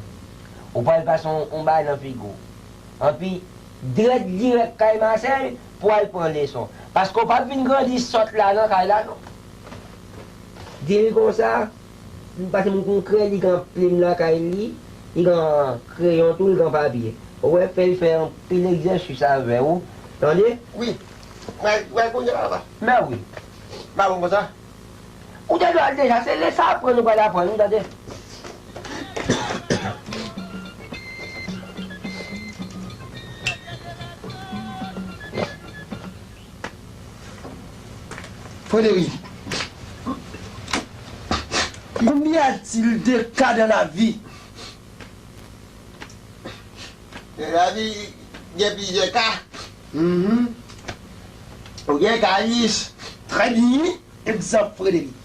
Ou pral pase yon, yon bagay nan figi w. Anpi, drèt dirèk kay Masèl pou al pran leson. Paske w p ap vin grandi sòt la nan kay la, non. Di li konsa, paske m gen krè, li gen plim lakay li, li gen kreyon tou, li gen papye. Ou wè, fè l fè anpil egzèsis avè w. Tande? Wi. Mwen, mwen kounye a, papa. Mè wi. M pa bon konsa. Ou te dwe al deja, se leson aprann ou pral aprann, ou tande? Frederic, combien a-t-il de cas dans la vie? Nan lavi, gen plizyè ka. Mhm. Ou gen ka lis. Trè byen. Egzanp, Frederic.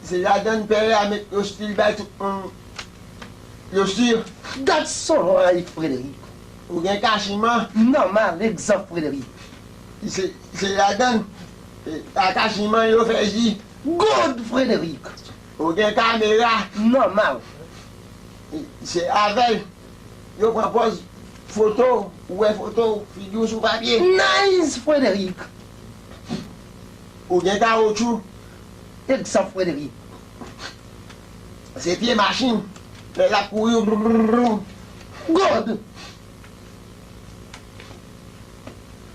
Se ladann pè a met yo stil bay tout moun. Yo stil. Gad son lòyik, Frederic. Ou gen ka chiman. Nòmal, egzanp, Frederic. Se, se ladann, e, a ka chiman yo fè ji. Good, Frederic. Ou gen kamera. Nòmal. E, se avè l. Yo pran pòz foto, ou wè foto, figi w sou papye. Nice, Frederic! Ou gen kawotchou. Egzanp, Frederic. Se pye machin, lè l ap kouri, brrrr. Good!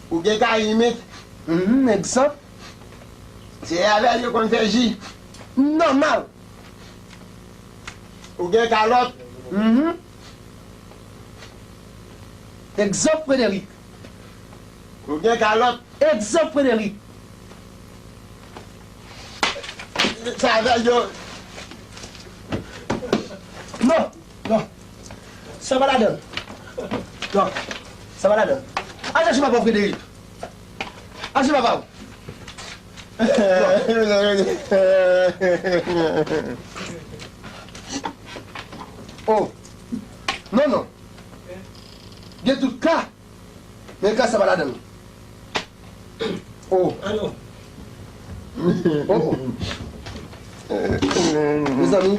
Ou gen ka limit. Mhm, egzanp. Se avè l yo konn fè ji. Nòmal! Ou gen kalòt. Mhm. Egzanp, Frederic. Ou gen kalòt. Egzanp, Frederic. Sa avè l yo. Non, non. Sa pa ladann. Non. Sa pa ladann. Al chèche papa w, Frederic. Al chèche papa w. Oh. Non, non. Gen tout ka. Men ka sa pa ladann. Oh. Oh, oh. Mezanmi.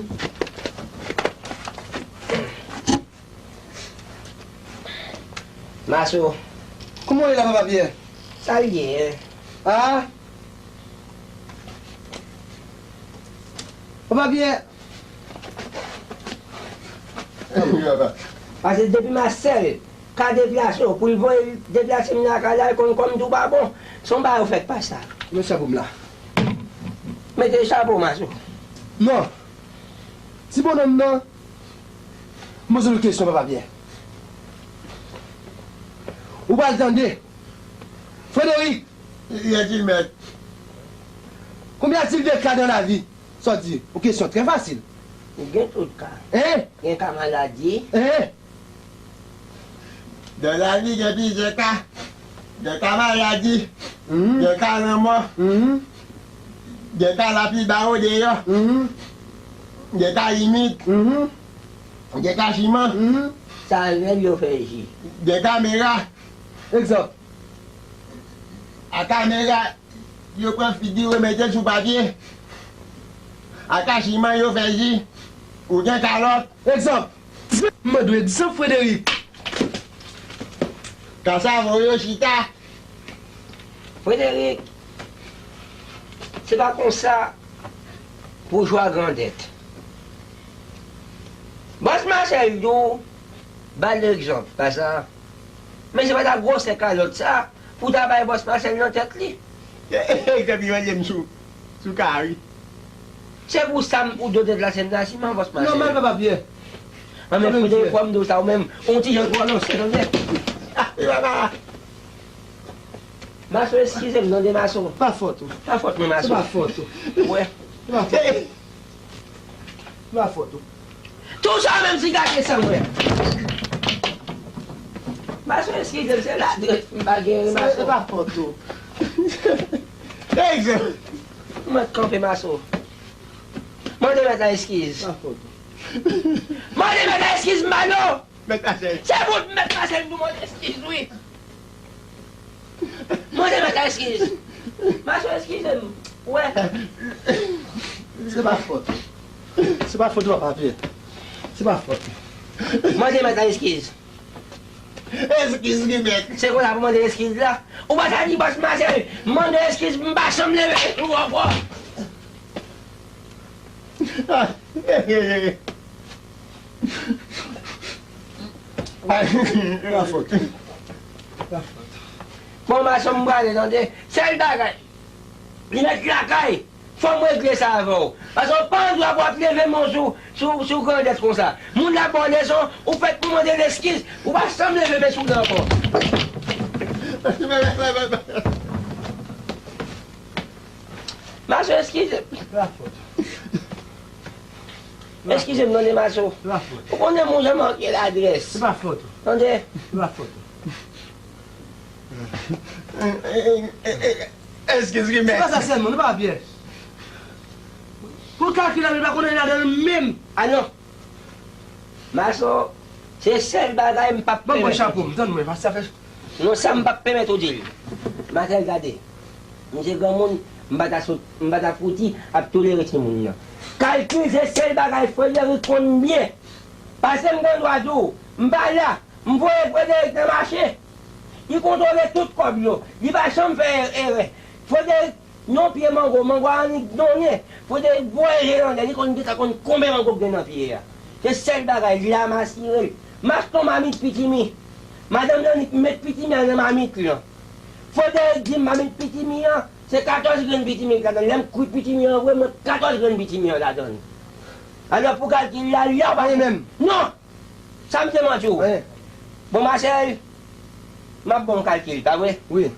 Maso. Kòman w ye la, papa Pyè? Sa l ye? Ah? Papa Pyè. Pase depi Masèl ka deplase w, pou l voye deplase m lakay la, l konn kò m tou pa bon. Se yon bagay ou fèk pa sa. Men chapo m la. Mete chapo, Maso. Non. Ti bonòm nan, m poze w kesyon, papa Pyè. Ou pral tande. Frederic. Gentilmèt. Combien a-t-il de cas dans la vie? Sa w di? Yon kesyon trè fasil. Ou gen tout ka. Hein? Gen ka maladi. Hein? Dans la vie, gen plizyè ka. Gen ka maladi. Mhm. Gen ka lanmò. Mhm. Gen ka lapli ba ou deyò. Mhm. Gen ka limit. Mhm. Gen ka chiman. Mhm. Sa rèd yo fè ji. Gen kamera. Egzanp. A kamera, yo pran figi yo mete l sou papye. A kachiman yo fè ji. Ou gen kalòt. Egzanp. M mande w egzanp, Frederic. Kasavo yo chita. Frederic, se pa konsa pou jwa grandèt. Bòs Masèl di w, ba l egzanp, pa sa? Men se pa ta gwosè kalòt sa pou ta bay bòs Masèl nan tèt li. Egzanp, yo rele m sou, sou kari. Se pou sa m pou do tèt la, se m ta siman bòs Masèl. Nòmal, papa Pyè. An men, Frederic, fò m di w sa, ou menm, on ti jan twò lanse, tande. Ah, e papa. Maso, eskize m, tande, Maso. Pa fòt ou. Pa fòt mwen, Maso. Se pa fòt ou. Wè. Se pa fòt ou. Se pa fòt ou. Tou sa menm si gate san mwen. Maso, eskize m, se ladrès m pa genyen, Maso. Se pa fòt ou. Egzanp. Mwen kanpe, Maso. Mande mèt la eskiz. Pa fòt ou. Mande mèt la eskiz, Malo. Mèt Masèl. Se pou mèt Masèl nou mande eskiz, wi. Mande mèt la eskiz. Maso, eskize m. Wè. Se pa fòt. Se pa fòt ou, papa Pyè. Se pa fòt. Mande mèt la eskiz. Eskiz li, mèt. Se konsa pou mande eskiz la. Ou pa ta di bòs Masèl, mande eskiz, m pa janm leve sou ou ankò. Pa fòt. Pa fòt. Bon, Maso, m prale, tande. Sèl bagay. Li mèt lakay. Fò m regle sa avè w. Paske w pa gen dwa pou w ap leve men w sou, sou, sou grandèt konsa. Moun la ba w leson, ou fèk pou mande l eskiz. Ou pa janm leve men sou li ankò. Maso, eskize m. Se pa fòt ou. Eskize m, tande, Maso. Se pa fòt ou. Ou konnen moun jan manke ladrès. Se pa fòt ou. Tande. Se pa fòt ou. Eskize m, mèt. Se pa sa sèlman, non, papa Pyè. Pou kalkil la, li pa konnen ladan l menm. A non. Maso, se sèl bagay m p ap pèmèt ou di. Ban m pran chapo m, tann mwen, paske sa fè. Non, sa m p ap pèmèt ou di l. Masèl, gade. M se granmoun, m pa ta sot, m pa ta fouti ap tolere timoun nan. Kalkil se sèl bagay Frederic konn byen. Paske m gen dwa di w, m pa la, m voye Frederic nan mache. Li kontwole tout kòb yo. Li pa janm fè erè. Frederic, yon pye mango, mango a annik donnen. Frederic voye je l anlè, li konn gentan konn konbyen mango k gen nan pye a. Se sèl bagay, li la m asire l. M achte yon mamit pitimi. Madanm nan annik met pitimi an nan mamit lan. Frederic di m mamit pitimi an, se katòz grenn pitimi k ladan l. Lè m kwit pitimi an vre, m wè katòz grenn pitimi an ladan l. Alò, pou kalkil la, la w pa gen menm. Non! Sa m te manti w. Bon, Masèl, m ap ba w kalkil, pa vre? Wi.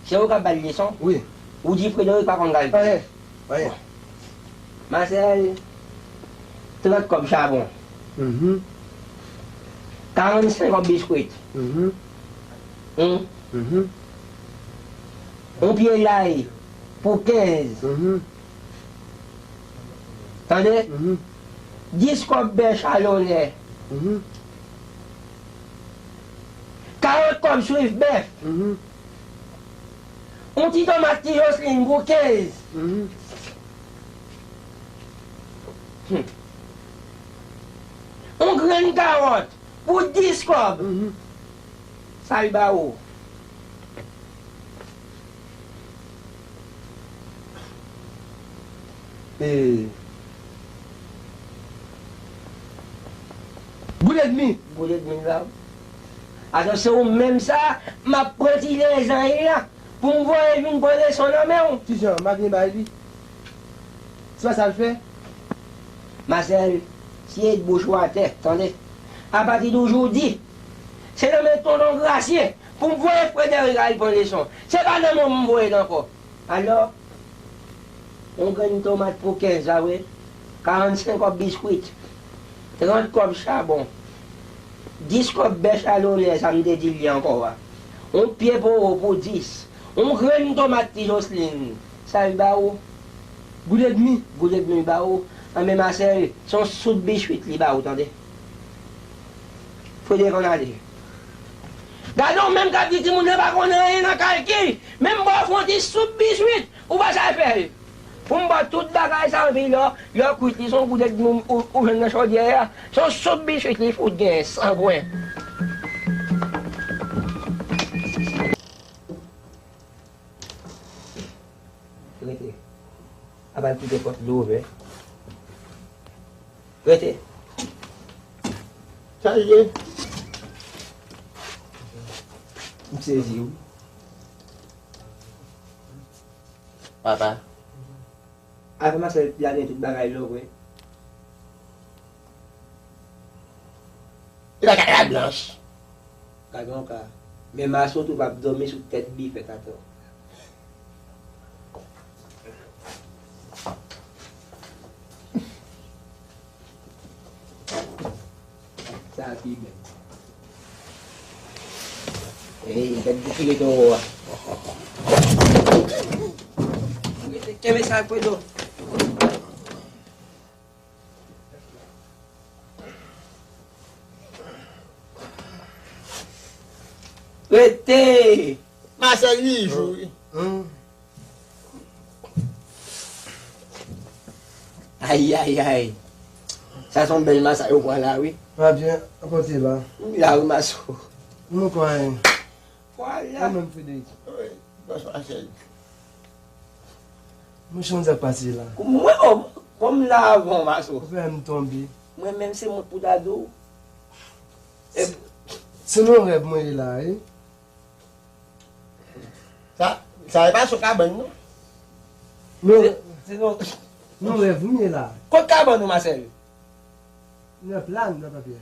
Se ou k ap ba l leson? Wi. Ou di Frederic pa konn kalkil. Anyen. Anyen. Masèl, trant kòb chabon. Mhm. Karannsenk kòb biskwit. Mhm. Hum. Mhm. Yon pye lay pou kenz. Mhm. Tande? Mhm. Dis kòb bè chalonè. Mhm. Karant kòb swif bèf. Mhm. Yon ti tomat ti Jocelyn pou kenz. Mhm. Hmm. Yon grenn kawòt pou dis kòb. Mhm. Sa l ba ou? E, goud edmi. Goud edmi l ba ou? Atò, se ou menm sa, m ap pran ti lenzay la pou m voye vin pran leson nan men w. Kijan, m pa vin bay li? Se pa sa l fè? Masèl, siye bouch ou atè, tande. Apati de jodi, se nan men tonton Grasye pou m voye Frederic al pran leson. Se pa nan men w m voye l ankò. Alò, yon grenn tomat pou kenz la, wi. Karannsenk kòb biskwit, trant kòb chabon, dis kòb bèch alonè, sa m te di l yè ankò a. Yon pye powo pou dis, yon grenn tomat ti Joslin, sa l ba ou? Goud edmi. Goud edmi l ba ou? Anben Masèl, se yon soup biswit li ba ou, tande. Frederick ann ale. Gade w menm k ap di timoun nan pa konn anyen nan kalkil, menm ba w fè yon ti soup biswit, ou pa sa fè l. Pou m ba w tout bagay sa, anpi lè, lè w kwit li, se yon goud edmi ou, ou, ou jwenn nan chodyè a. Se yon soup biswit li fout genyen, san pwen. Rete. Apa l kite pòt li ouvè. Rete. Sa l ye? M sezi wi. Papa. Afè Masèl plane tout bagay lò vre. Li pa ka la blanch. Gade yon ka. Men Maso tou p ap dòmi sou tèt bifèt atò. Sa a pi bèl. Ey, gad ki file towo a. Kenbe sa, Fredo. Rete! Masèl li jou wi. Ay, ay, ay. Sa se yon bèl masaj ou pran la wi. Pa byen, kote la? M la wi, Maso. Mwen kwè. Vwala. Ou menm, Frederick? Wi, bòs Masèl. Mwen, chonn sa k pase la. Mwen, o, kòm la avan, Maso. Ou fè m tonbe. Mwen menm, se mwen pou ta di w. Se, se nan rèv mwen ye la, wi. Sa, sa e pa sou kabann, non. Non. Se, se non. Non, rèv m ye la. Kot kabann ou, Masèl? Nan plan, nan papye.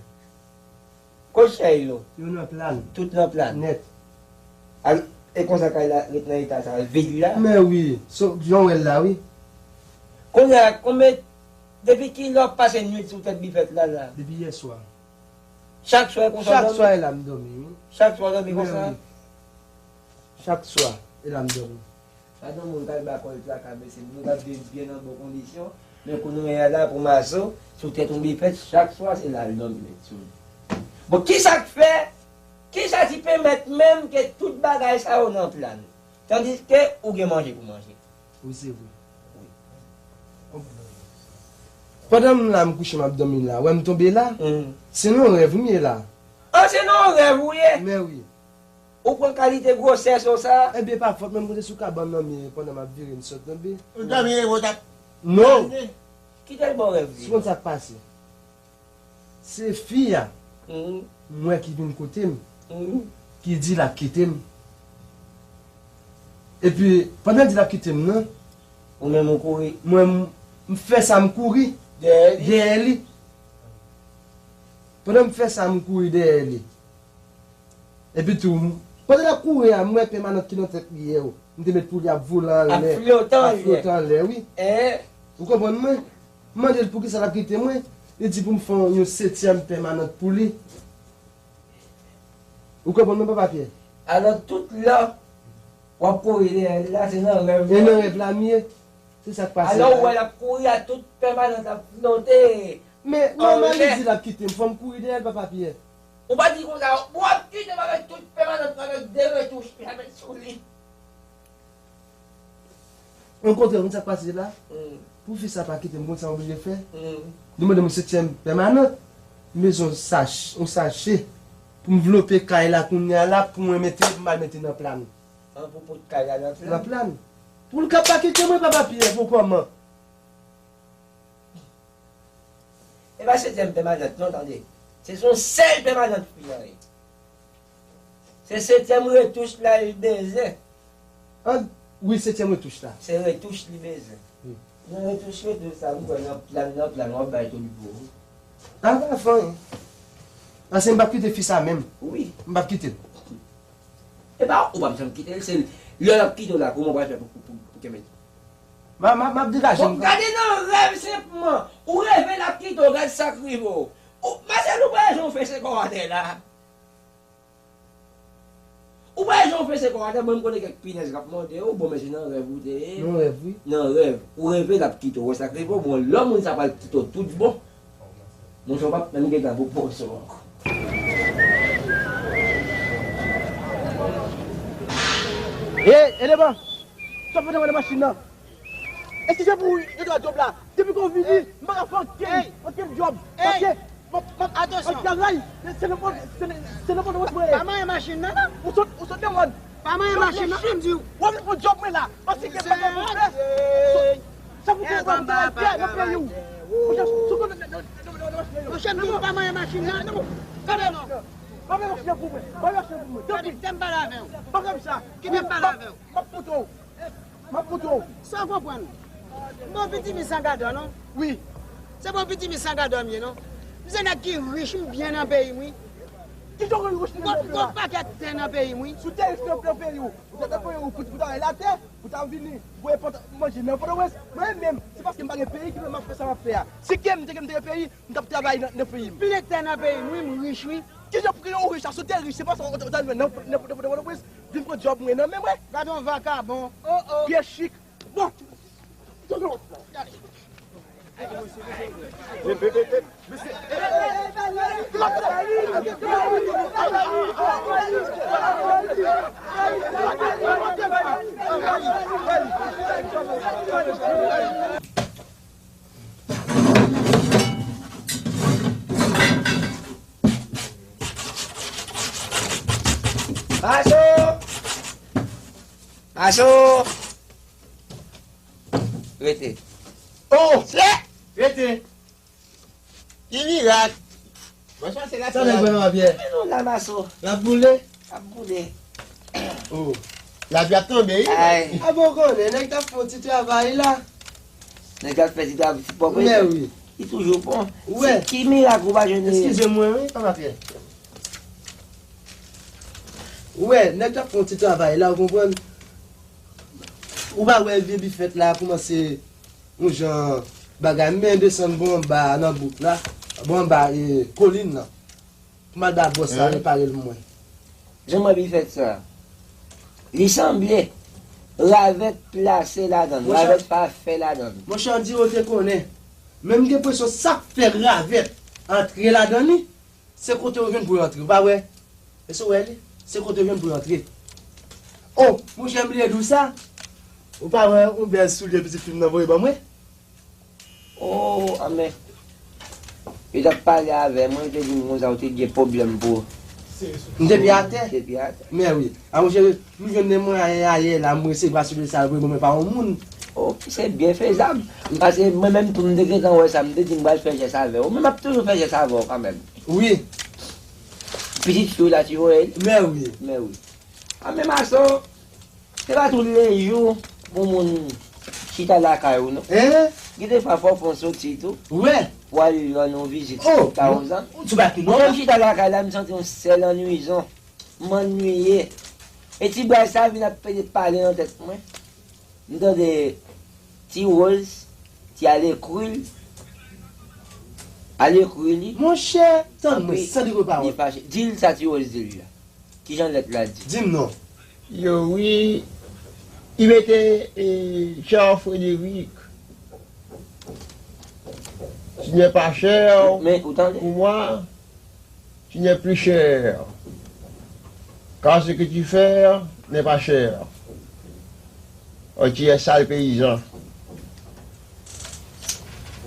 Kot chèy yo? Yo nan plan. Tout nan plan. Nèt. Al, e konsa kay la ret nan eta sa, vid la? Men wi, so, jan w wè l la, wi. Kounye a, konbyen, depi kilè w ap pase nwit sou tèt bifèt la, la? Depi yè swa. Chak swa e konsa w dòmi? Chak swa e la m dòmi, wi. Chak swa w dòmi konsa? Men wi. Chak swa e la m dòmi. Sa gen moun k al ba kò l traka, mesye, moun yo t ap viv byen nan bon kondisyon, men kounye a la pou Maso, sou tèt yon bifèt, chak swa se la l dòmi met sou li. Bon, kisa k fè, kisa ki pèmèt menm ke tout bagay sa yo nan plan? Tandiske ou gen manje pou manje. Wi, se vre. Wi. Pandan m la, m kouche, m ap dòmi la, wè m tonbe la. Mm. Se nan yon rèv m ye la. An, se nan yon rèv ou ye? Men wi. Ou pran kalite gwosè so sa? Ebyen, pa fòt mwen, m kote sou kabann nan, men pandan m ap vire, m sot tonbe. Ou dòmi, revo t ap... Non. Kite l ba w rèv li. Ou konn sa k pase? Se fi a, mhm, m wè ki vin kote m, mhm, ki di l ap kite m. Epi, pandan l di l ap kite m nan, ou menm ou kouri? Mwen, m, m fè sa, m kouri dèyè li. Dèyè li. Pandan m fè sa, m kouri dèyè li. Epi tou, m, pandan l ap kouri a, m wè pèmanant ki nan tèt li yè, m te met pou li ap vole anlè, ap flote anlè, wi. Ou konprann mwen? M mande l poukisa l ap kite mwen. Li di pou m fè yon setyèm pèmanant pou li. Ou konprann mwen, papa Pyè? Alò, tout lè w ap kouri dèyè l la, se nan rèv la. E nan rèv la m ye. Se sa k pase la. Alò, ou wè l ap kouri a tout pèmanant ap flote. Men nòmal li di l ap kite m, fò m kouri dèyè l, papa Pyè. Ou pa di konsa, w ap kite m avèk tout pèmanant, avèk de retouch li avèk sou li. Ankontre, ou konn sa k pase la? Hmm. Pou fi sa pa kite m, konn sa m oblije fè? Hmm. Li mande m yon setyèm pèmanant. M bezwen yon sach-, yon sache pou m vlope kay la kounye a la, pou mwen mete, pou m al mete nan plan. An, pou pot kay la nan plan? Nan plan. Pou l ka pa kite mwen, papa Pyè, pou kòman? E pa setyèm pèmanant non, tande. Se son sèl pèmanant fi an ye. Se setyèm retouch la li bezwen. An, wi, setyèm retouch la. Se retouch li bezwen. Wi. Nan retouch, retouch sa, m kwè nan plan, nan plan, w ap bay tout bon. A, pa fè anyen. Paske m p ap kite fi sa menm. Wi. M p ap kite l. E pa ou p ap janm kite l, se lè l ap kite w la, kòman w pral fè pou, pou, pou, pou kenbe l? M a, m a, m ap degaje m. Bon, gade nan rèv senpman. Ou reve l ap kite w, gad sa k rive w. Ou, Masèl, ou pa wè jan w fese kò w atè la. Ou pa wè jan w fese kò w atè, mwen m konnen kèk pinèz k ap mòde w, bon, men se nan rèv ou te ye. Nan rèv, wi. Nan rèv. Ou reve l ap kite w, wè sa k rive w, bon, lè moun sa pral kite w tout bon. Monchè, w p ap menm gentan pou pòs ou ankò. Ey, Eleman! Sa w fè nan machin nan? Eskize pou yon dwa djòb la. Depi ke w vini, m pa ka fè okenn, okenn djòb. Paske, m ap, m ap, m ap travay. Se nan pòt, se nan, se nan pòt wòch mwen ye. Pa manyen machin nan, non. Ou sot, ou sot nan mòn. Pa manyen machin nan, m di w. W ap vin pran djòb mwen la. Paske gen bagay pou fè. Sa pou fè w travay fè nan peyi w. Monchè, sou konn nan, nan, nan, nan, nan, nan, monchè, m di w pa manyen machin nan. Gade non. Pa manyen machin nan pou mwen. Pa manyen machin nan pou mwen. Tanpri. Kite m pale avè w. Pa fè m sa. Kite m pale avè w. M ap montre w. M ap montre w. Sa w konprann? M pa yon pitit mi san gadò, non. Wi. Se pa yon pitit mi san gadò m ye, non. M se nèg ki rich, m byen nan peyi m, wi. Ki jan w rich nan peyi w la? M gon pakèt tè nan peyi m, wi. Si w te rich nan peyi w, ou te, te voye ou pou, pou travay latè, pou ta vini voye pòt manje nan Pòtoprens. Mwen menm, se paske m pa gen peyi ki fè m ap fè sa m ap fè a. Si ke m te, ke m te gen peyi, m t ap travay nan, nan peyi m. Pile tè nan peyi m, wi, m rich, wi. Ki jan pou ke ou rich la? Si w te rich, se pa sa w, w, w ta jwenn nan, nan, nan, nan Pòtoprens, vin pran djòb mwen nan men mwen. Gade yon vakabon. Oh, oh. Pyè chik. Bon. Maso! Maso! Rete. Oh! Rete! Ki mirak! Bonswa, se la. Sa nèg mwen, Papyè? Men nou la, Maso. L ap boule? L ap boule. Oh. Lapli ap tonbe, wi. Ay. A bon, konnen, nèg t ap fè yon ti travay la. Nèg ap fè ti travay, ti pòp, wi. Mè wi. Li toujou bon. Ou wè. Se ki mirak ou pa jwenn li? Eskize mwen, wi, Papyè. Ou wè, nèg t ap fè yon ti travay la, ou konprann? Ou pa wè vye bifèt la kòmanse yon jan bagay, m byen desann bò anba nan bouk la, bò anba, e, kolin nan. Pou m al ba bòs la repare l pou mwen. Jan mwen bifèt sa. Li sanble ravèt plase ladan l, ravèt pa fè ladan l. Monchè, on dirè w te konnen. Men m gen enpresyon sa k fè ravèt antre ladan li, se kote yo jwenn pou yo antre, ou pa wè? Èske w wè li? Se kote yo jwenn pou yo antre. Oh, monchè, m bliye di w sa. Ou pa wè yon bèl soulye pitit fi m nan voye ban mwen? Oh, anben. Yo t ap pale avè mwen, yo te di m konsa, ou te gen pwoblèm pou. M te pye atè. Te pye atè. Men wi. A, monchè, m jwenn de mwayen ayè la, m resevwa soulye sa, voye ban mwen pa yon moun. Oh, se byen fezab. Paske mwen menm tou, m te gentan wè sa, m te di m pral fè jès avè w. Mwen, m ap toujou fè jès avè w kanmenm. Wi. Pitit fi w la, ti Joel? Men wi. Men wi. A, men Maso, se pa tou le jou pou moun chita lakay ou, non. Hein? Gen de fwa, fò w fè yon soti tou. Ou wè? Pou al rann yon vizit. Oh, Tawzan. Ou sou bak nou. Mwen menm chita lakay la, m santi yon sèl annwizon. M annuiye. E ti bway sa vin ap pede pale nan tèt mwen. M tande Ti Rose, ti al ekri l. Al ekri li. Monchè, tann mwen, san dekouraje. Li fache. Di l sa Ti Rose di l la. Kijan lèt la di? Di m non. Yo, wi. Li mete, e, Cher Frédéric. Tu n'es pas cher pour moi. Tu n'es plus cher. Car ce que tu fais n'est pas cher. Oh, tu es sale paysan.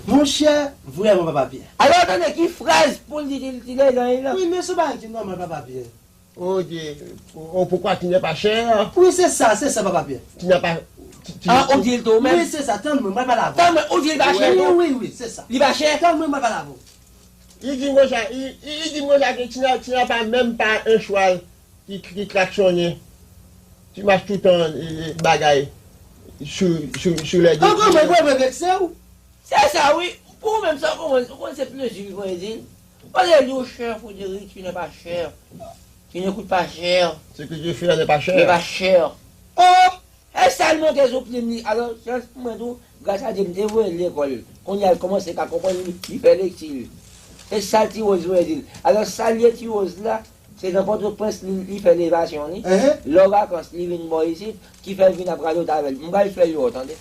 Monchè, vrèman, Papa Pyè. Alò, tande ki fraz pou l di, di, di, di, di, di, di. Wi, men se yon bagay ki nòmal, Papa Pyè. Oh, Dieu. Oh, pourquoi tu n'es pas cher? Wi, se sa, se sa, Papa Pyè. Tu n'as pas, tu, tu Ah, ou di l tou menm? Wi, se sa, tann mwen, mwen pale avè w. Tann mwen, ou di l pa chè tou? Wi, wi, wi, se sa. Li pa chè? Tann mwen, mwen pale avè w. Li di m konsa, li, li, li di m konsa ke tu n'as, tu n'as pas, même pas un cheval ki, ki klaksonne. Tu marches tout le temps, e, e, bagay, sou, sou, sou les deux pieds. Ankò mwen, mwen, mwen vekse w. Se sa, wi. Pou ou menm, sa w konprann, ou konn se plezi li voye di l. Olye di w, Cher Frédéric, tu n'es pas cher. Tu ne coûtes pas cher. Ce que je fais n'est pas cher. N'est pas cher. Oh! E E sa l monte sou plim li. Alò, chans pou mwen tou, gras a Dye, m te voye l lekòl. Kounye a, l kòmanse ka konprann, li, li fè lekti l. E sa Ti Woz voye di l. Alò, sa l ye Ti Woz la, se nan Pòtoprens li, li fè levasyon li. Lè vakans, li vin bò isit, ki fè l vin ap radote avè l. M pral fè l wè w, tande.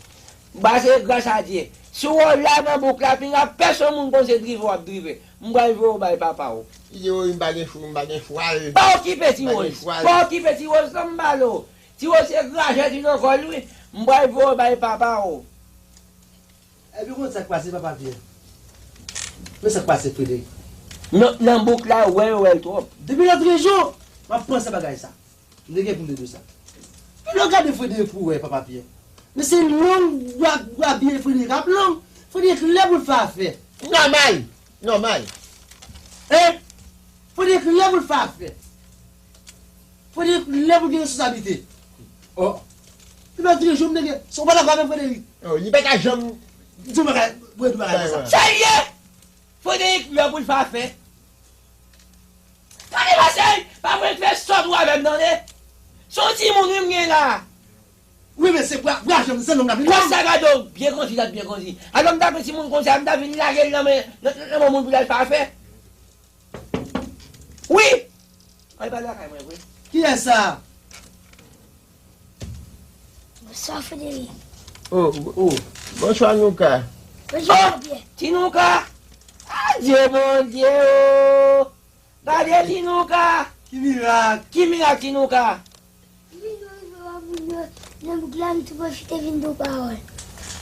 M pase gras a Dye. Si w wè w la nan bouk la, pinga pèsonn moun konn se drive w ap drive. M pral voye w bay papa w. Li di, "Wi, m pa gen chou, m pa gen chwal." Pa okipe Ti Woz. Pa okipe Ti Woz, non, m pale w. Ti Woz se grajè ki nan kò l, wi. M pral voye w bay papa w. Epi konn sa k pase, papa Pyè? Men sa k pase, Frederick. Non, nan bouk la, wè, wè l twòp. Depi lòtrejou, m ap panse bagay sa. M te gen pou m te di w sa. Lè w gade Frederick pou w wè, papa Pyè. Men se long, w ap, w ap byen Frederick ap long. Frederick lè pou l fè afè. Nòmal, nòmal. E, Frederick lè pou l fè afè. Frederick lè pou l gen responsablite. Oh. Li pa di jou m te gen. Se w pa dakò avè Frederick. Oh, li pa ka janm di w bagay, pou di w bagay konsa. Sa l ye! Frederick lè pou l fè afè. Tande, Masèy, pa vle fè sòt ou avè m, tande. Se yon timoun wi m gen la. Wi, men se bra, bra janm, se nonm la vin. Konsa gade w, byen kondi, l ap byen kondi. Alò m ta pran timoun konsa, m ta vin lage l nan men, nan, nan men moun pou l al fè afè. Wi! Al pale lakay mwen vre. Kiyès sa? Bonswa, Frederick. Oh, oh, oh. Bonswa, Nouka. Bonswa, Jean-Pierre. Ti Nouka! Adye, Bondye, oh! Gade Ti Nouka! Ki mirak! Ki mirak, Ti Nouka? Vin yo rive wè moun yo nan bouk la, m tou pwofite vin di w pawòl.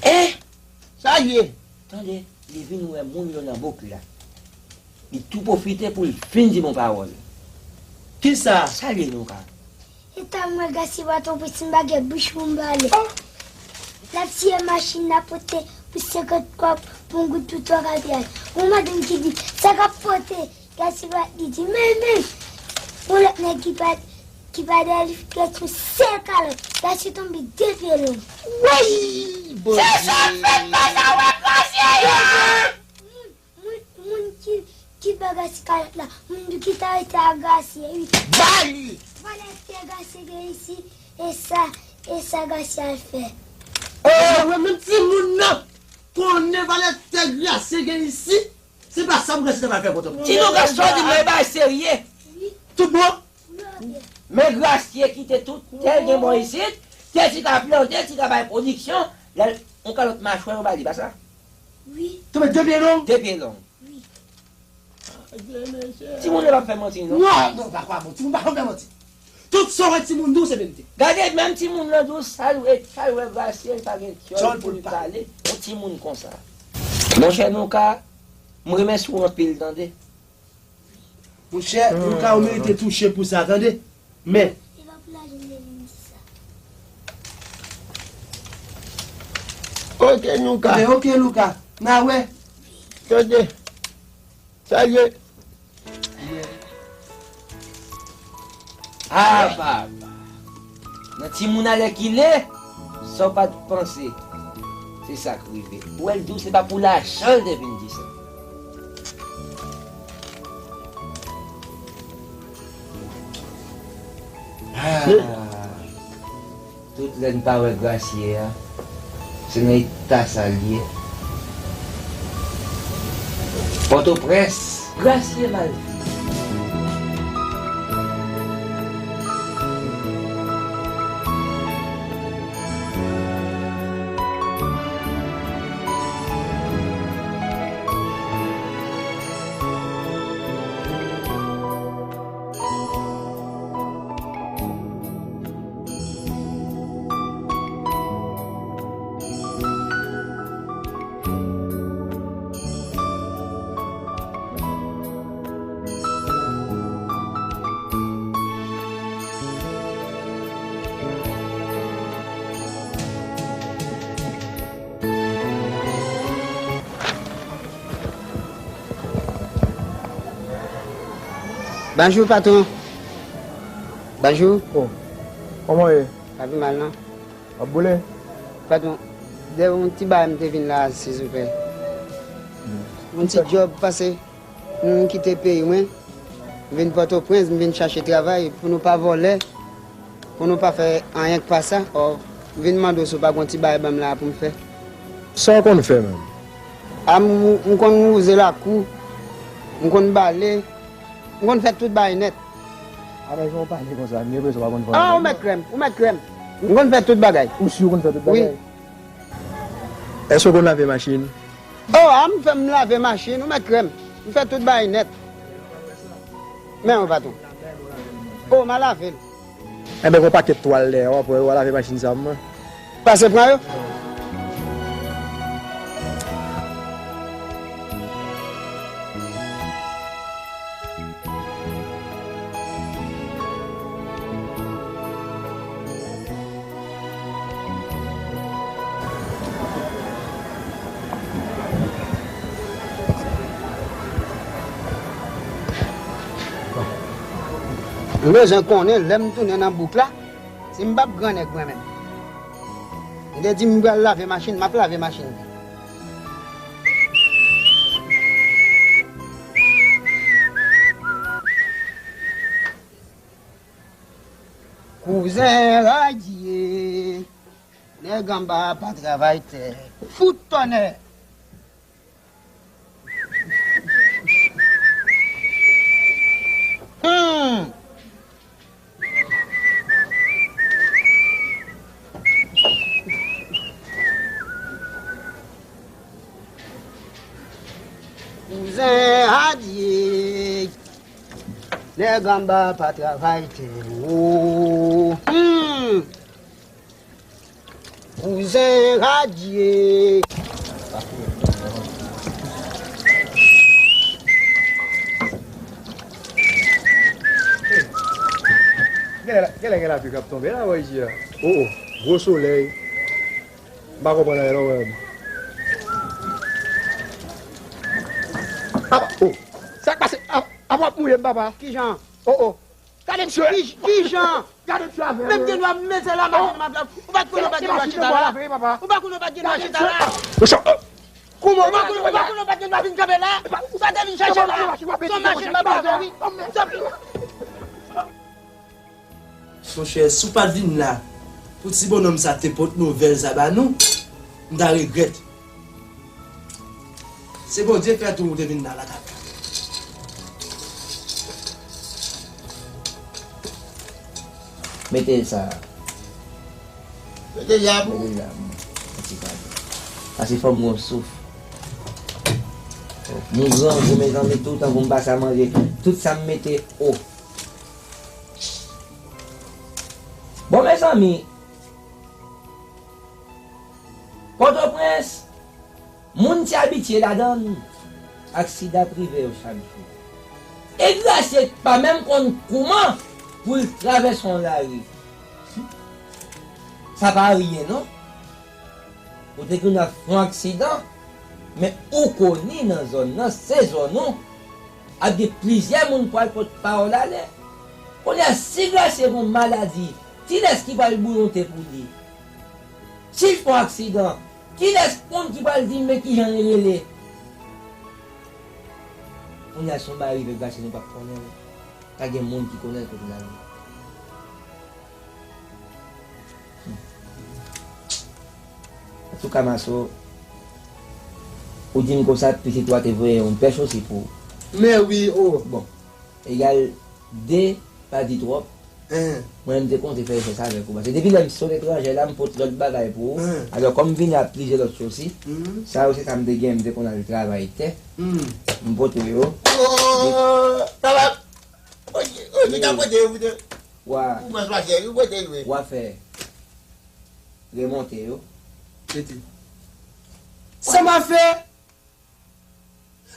Eh! Sa l ye? Tande, li vin wè moun yo nan bouk la. Li tou pwofite pou l vin di m yon pawòl. Kisa? Sa l ye, Nouka? E ta m wè Gasye Pòtoprens, m pa gen bouch pou m pale. L ap siye machin, l ap pote pou senkant kòb pou yon goud pou twa katriyaj. Yon madanm ki di, sa k ap pote? Gasye pa li di, men, men, yon lòt nèg ki pa, ki pa dèyè li, fè yon sèl kalòt. Gasye tonbe de pye long. Woy! Se sa fèt, pa sa wè Gasye ye! Moun, moun, moun ki, ki ba Gasye kalòt la, moun ki ta rete ak Gasye, wi. Ba li! Valè tè Gasye gen isi, e sa, e sa Gasye al fè. Oh, mwen menm timoun nan konnen valè tè Gasye gen isi. Se pa sa pou Gasye ta pral fè Pòtoprens. Ti Nouka, sa w di m nan, e bagay serye. Tout bon? Men Gasye kite tout tè l gen bò isit, tè ti ka plante, ti ka bay pwodiksyon, lè l, yon kalòt machwè yo ba li, pa sa? Wi. Tonbe de pye long? De pye long. Wi. Timoun yo p ap fè manti, non. Non, non, pa kwa bon. Timoun pa konn fè manti. Tout sa w wè timoun di w se verite. Gade, menm timoun nan di w sa l wè, sa l wè Gasye, l pa gen dyòl pou l pale. Yon timoun konsa. Monchè Nouka, m remèsye w anpil, tande. Monchè, Nouka, ou merite touche pou sa, tande. Men. Se pa pou lajan m te vin di sa. Ok, Nouka. Men ok, Nouka. N a wè. Tande. Salye. Ah, papa. Nan timoun alèkile, sa w pa t panse, se sa k rive. Ou wè l di w se pa pou lajan l te vin di sa. Ah. Tout lè n pa wè Grasye a, se nan eta sa l ye. Pòtoprens, Grasye mal fini. Bonjou, patwon. Bonjou. Oh, kòman w ye? Pa pi mal, non. W ap boule? Patwon, de yon ti bagay m te vin la, silvouplè. Hmm. Yon ti djòb, pase m kite peyi mwen, m vin Pòtoprens, m vin chache travay pou nou pa vòlè, pou nou pa fè anyen k pa sa. Ò, M vin mande w si w pa gon ti bagay ban m la pou m fè. Sa w konn fè menm? A, m, m konn wouze lakou, m konn bale, m konn fè tout bagay nèt. A, men jan w pale konsa, m gen enpresyon w pa konn fè anyen. A, ou mèt kwè m, ou mèt kwè m. M konn fè tout bagay. Ou si w konn fè tout bagay? Wi. Èske w konn lave machin? O, a, m fè, m lave machin, ou mèt kwè m. M fè tout bagay nèt. Men yon patwon. O, m a lave l. Enben, gon pakèt twal dèyè w, w a lave machin sa mwen. Pase pran yo. M bezwen konnen lè m tounen nan bouk la, si m p ap grannèg mwen menm. M te di m pral lave machin, m ap lave machin. Kouzen radye, nèg anba pa travay tè. Fout tonnè! Hmm. Kouzen adye, nèg anba pa travay tè. Oh. Hmm. Kouzen radye. Genlè, genlè gen lapli k ap tonbe la, wè, isi a. O, o, gwo solèy. M pa konprann anyen non, mwen menm. Apa, o, sa k pase? Apa, apa w ap mouye m, papa? Kijan? O, o. Gade misye. Ki, kijan? Gade misye avè. Menm gen dwa mete la, machin m ap la. Ou pa t konnen ou pa t gen dwa chita la? Ou pa konnen ou pa t gen dwa chita la? Mesye, o. Kouman? Ou pa konnen, ou pa konnen ou pa t gen dwa vin kanpe la? Ou pa t vin chache la? Se yon machin m ap lave, wi. Monchè, si w pa t vin la, pou ti bonnonm sa te pot nouvèl sa ba nou, m ta regrèt. Se Bondye k fè tou ou te vin la, lakay. Mete sa. Mete jab ou. Mete jab ou. Yon ti kado. Pase fò m gon souf. M grangou, mezanmi, toutan pou m pase a manje. Tout sa m mete o. Bon, mezanmi, Pòtoprens, moun ti abitye ladan l, aksidan ap rive yo chak jou. E Grasye pa menm konn kouman pou l travèse yon lari. Sa pa anyen, non. Ou te konn ap fè yon aksidan, men ou koni nan zòn nan, se zòn ou. Ap gen plizyè moun pral pot pawòl ale. Kounye a, si Grasye gon maladi, kilès ki pral bouyonte pou li? Si l fè yon aksidan, kilès moun ki pral di m men kijan li rele? Kounye a, si yon bagay rive Grasye, nou p ap konnen l. Pa gen moun ki konnen l kote l ale. Antouka, Maso, ou di m konsa, pitit ou a te voye yon pèch osi pou ou. Men wi, o. Bon. Egal de, pa di twòp. Mwen menm, m te konte fè efè sa avèk ou. Paske depi lè m sot etranjè la, m pot lòt bagay pou ou. Alò, kòm m vini ak plizyè lòt sosi, sa yo se sa m te gen, m te konn al travay tè. M pote yo. Travay! Oye, oye, li ka pote yo, pote. Wa. Ou mwen plase, ou pote yo. Wa fè remonte yo. Mete. Sa m a fè?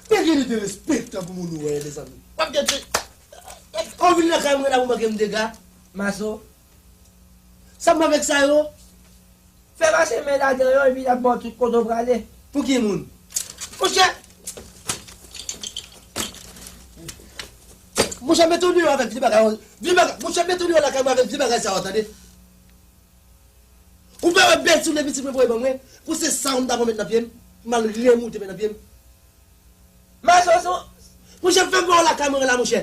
Men gen de respè tankou moun ou wè, mezanmi. W ap gete. Ou vin lakay mwen la pou manke m dega. Maso. Sa m avèk sa yo? Fè pase men ladan yo, epi l ap ba w tout kote w prale. Pou ki moun? Monchè! Monchè, mete w deyò avèk vye bagay, vye bagay. Monchè, mete w deyò lakay mwen avèk vye bagay sa yo, tande? Ou pa wè bèl soulye pitit mwen voye ban mwen? Pou se sa w m ta pran met nan pye m, m al remoute met nan pye m. Maso, se yon... Monchè, fè m ba w lakay mwen la, monchè.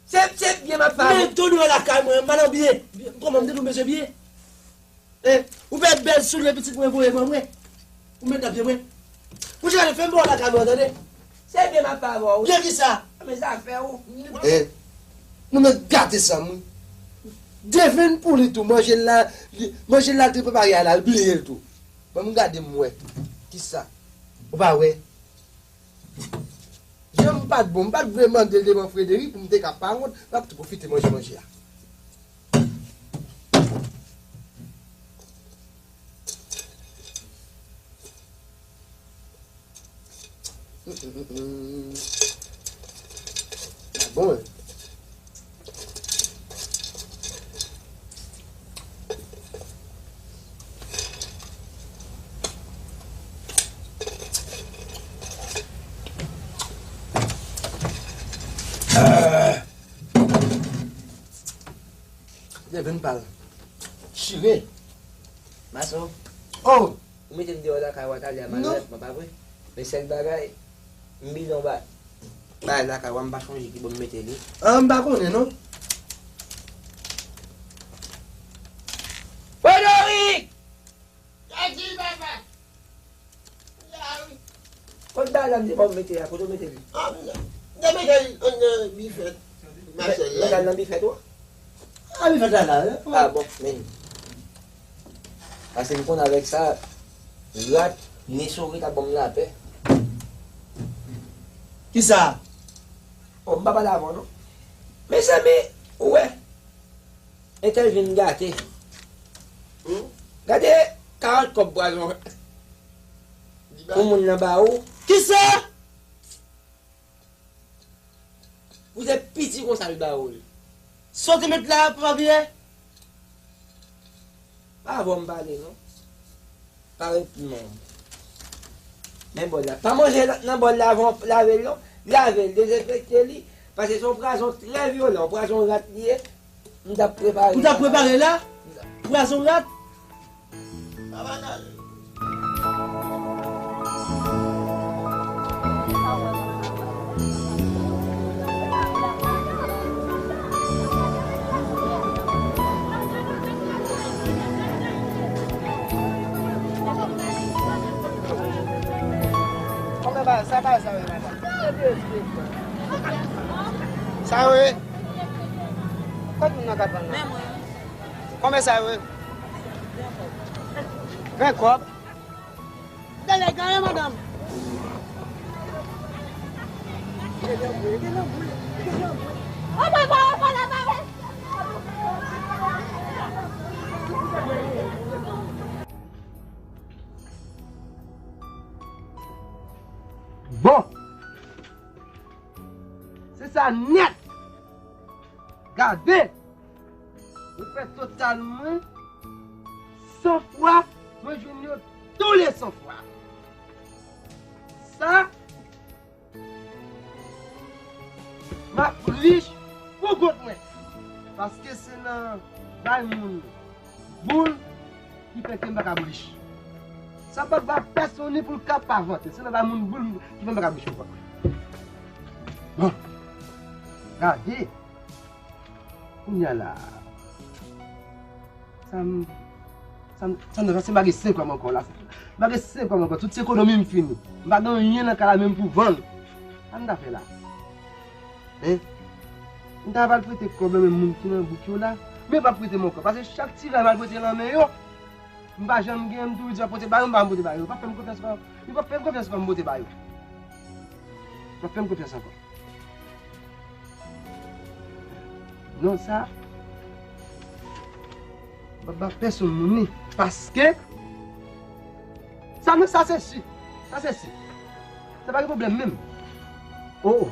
Se, se byen m ap fè avè w. Men, tonton lakay mwen, m pa nan byen. Kòman m te tou bezwen byen? Eh, ou fè bèl soulye pitit mwen voye ban mwen. Ou met nan pye mwen. Ou jere fè m ba w lakay mwen, tande? Se byen m ap fè avè w, wi. Byen ki sa? Men zafè w. Eh, nou mèt gate sa, wi. Devin pou li tou, manje l la, li, manje l la te prepare a la, l bliye l tou. Ban m gade m wè. Ki sa? Ou pa wè? Jan m pa t bon, m pa t vle mande l devan Frederic pou m te ka pa wont, m ap tou pwofite manje manje a. Bon, Devin pale. Chire. Mason. Oh! Ou mete m deyò lakay w a talè a malerèzman, pa vre? Men sèl bagay, m bidon ba, bay lakay w a, m pa chonje ki bò m mete li. Ah, m pa konnen, non. Frederic! Gadi, papa! La, wi. Kot bagay la m te ba w mete a, kote w mete li? Ah, m te mete li anndan bifèt. Machèl la. Mete l nan bifèt ou? Ah, bifèt la, la, wi. Ah, bon, men. Paske m konn avèk sa, rat, nesore t ap ban m lapè. Ki sa? Oh, m pa pale avè w, non. Mezanmi, ou wè, entèl vin gate. Hmm? Gade karant kòb pwazon. Li ba- Pou moun nan ba ou. Ki sa? Pou se piti konsa l ba ou l. Sa w te met la, papa Pyè? Pa avè w m pale, non. Pa ret non. Men bòl la. Pa manje nan bòl la avan w lave l, non. Lave l, dezenfekte li. Paske se yon pwazon trè vyolan, yon pwazon rat li ye. M t ap prepare. Ou t ap prepare la? Pwazon rat? Kòman ba, sa ba, sa yo ye, madanm? Sa yo ye? Kot moun nan ka vann nan? Kòman sa yo ye? Ven kòb. Dale, gade, madanm. Bon. Se sa nèt. Gade. Ou fè total mwen san fwa, mwen jwenn yo tou le san fwa. Sa, m ap rich pou kont mwen. Paske se nan bay moun boul ki fè ke m pa kab rich. Sa pa ba pèsonn ni pou l ka pa vante. Se nan bay moun boul ki fè m pa kab rich pou kont mwen. Bon. Gade. Kounye a la. Sa m, sa m, sa m nan, se m pa gen senk kòb ankò la. M pa gen senk kòb ankò. Tout se ekonomi m fini. M pa gen anyen nan kay la menm pou vann. Sa m ta fè la? Hein? M ta pral prete kòb nan men moun ki nan bouk yo la. Men yo p ap prete m ankò. Paske chak ti ray m al prete nan men yo, m pa janm gen, m toujou di yo pote ba yo, m pa janm pote ba yo. Yo p ap fè m konfyans ankò. Yo p ap fè m konfyans ankò, m pote ba yo. Yo p ap fè m konfyans ankò. Non, sa, m p ap ba pèsonn moun li, paske sa, non, sa se si. Sa se si. Sa pa gen pwoblèm menm. Oh, oh.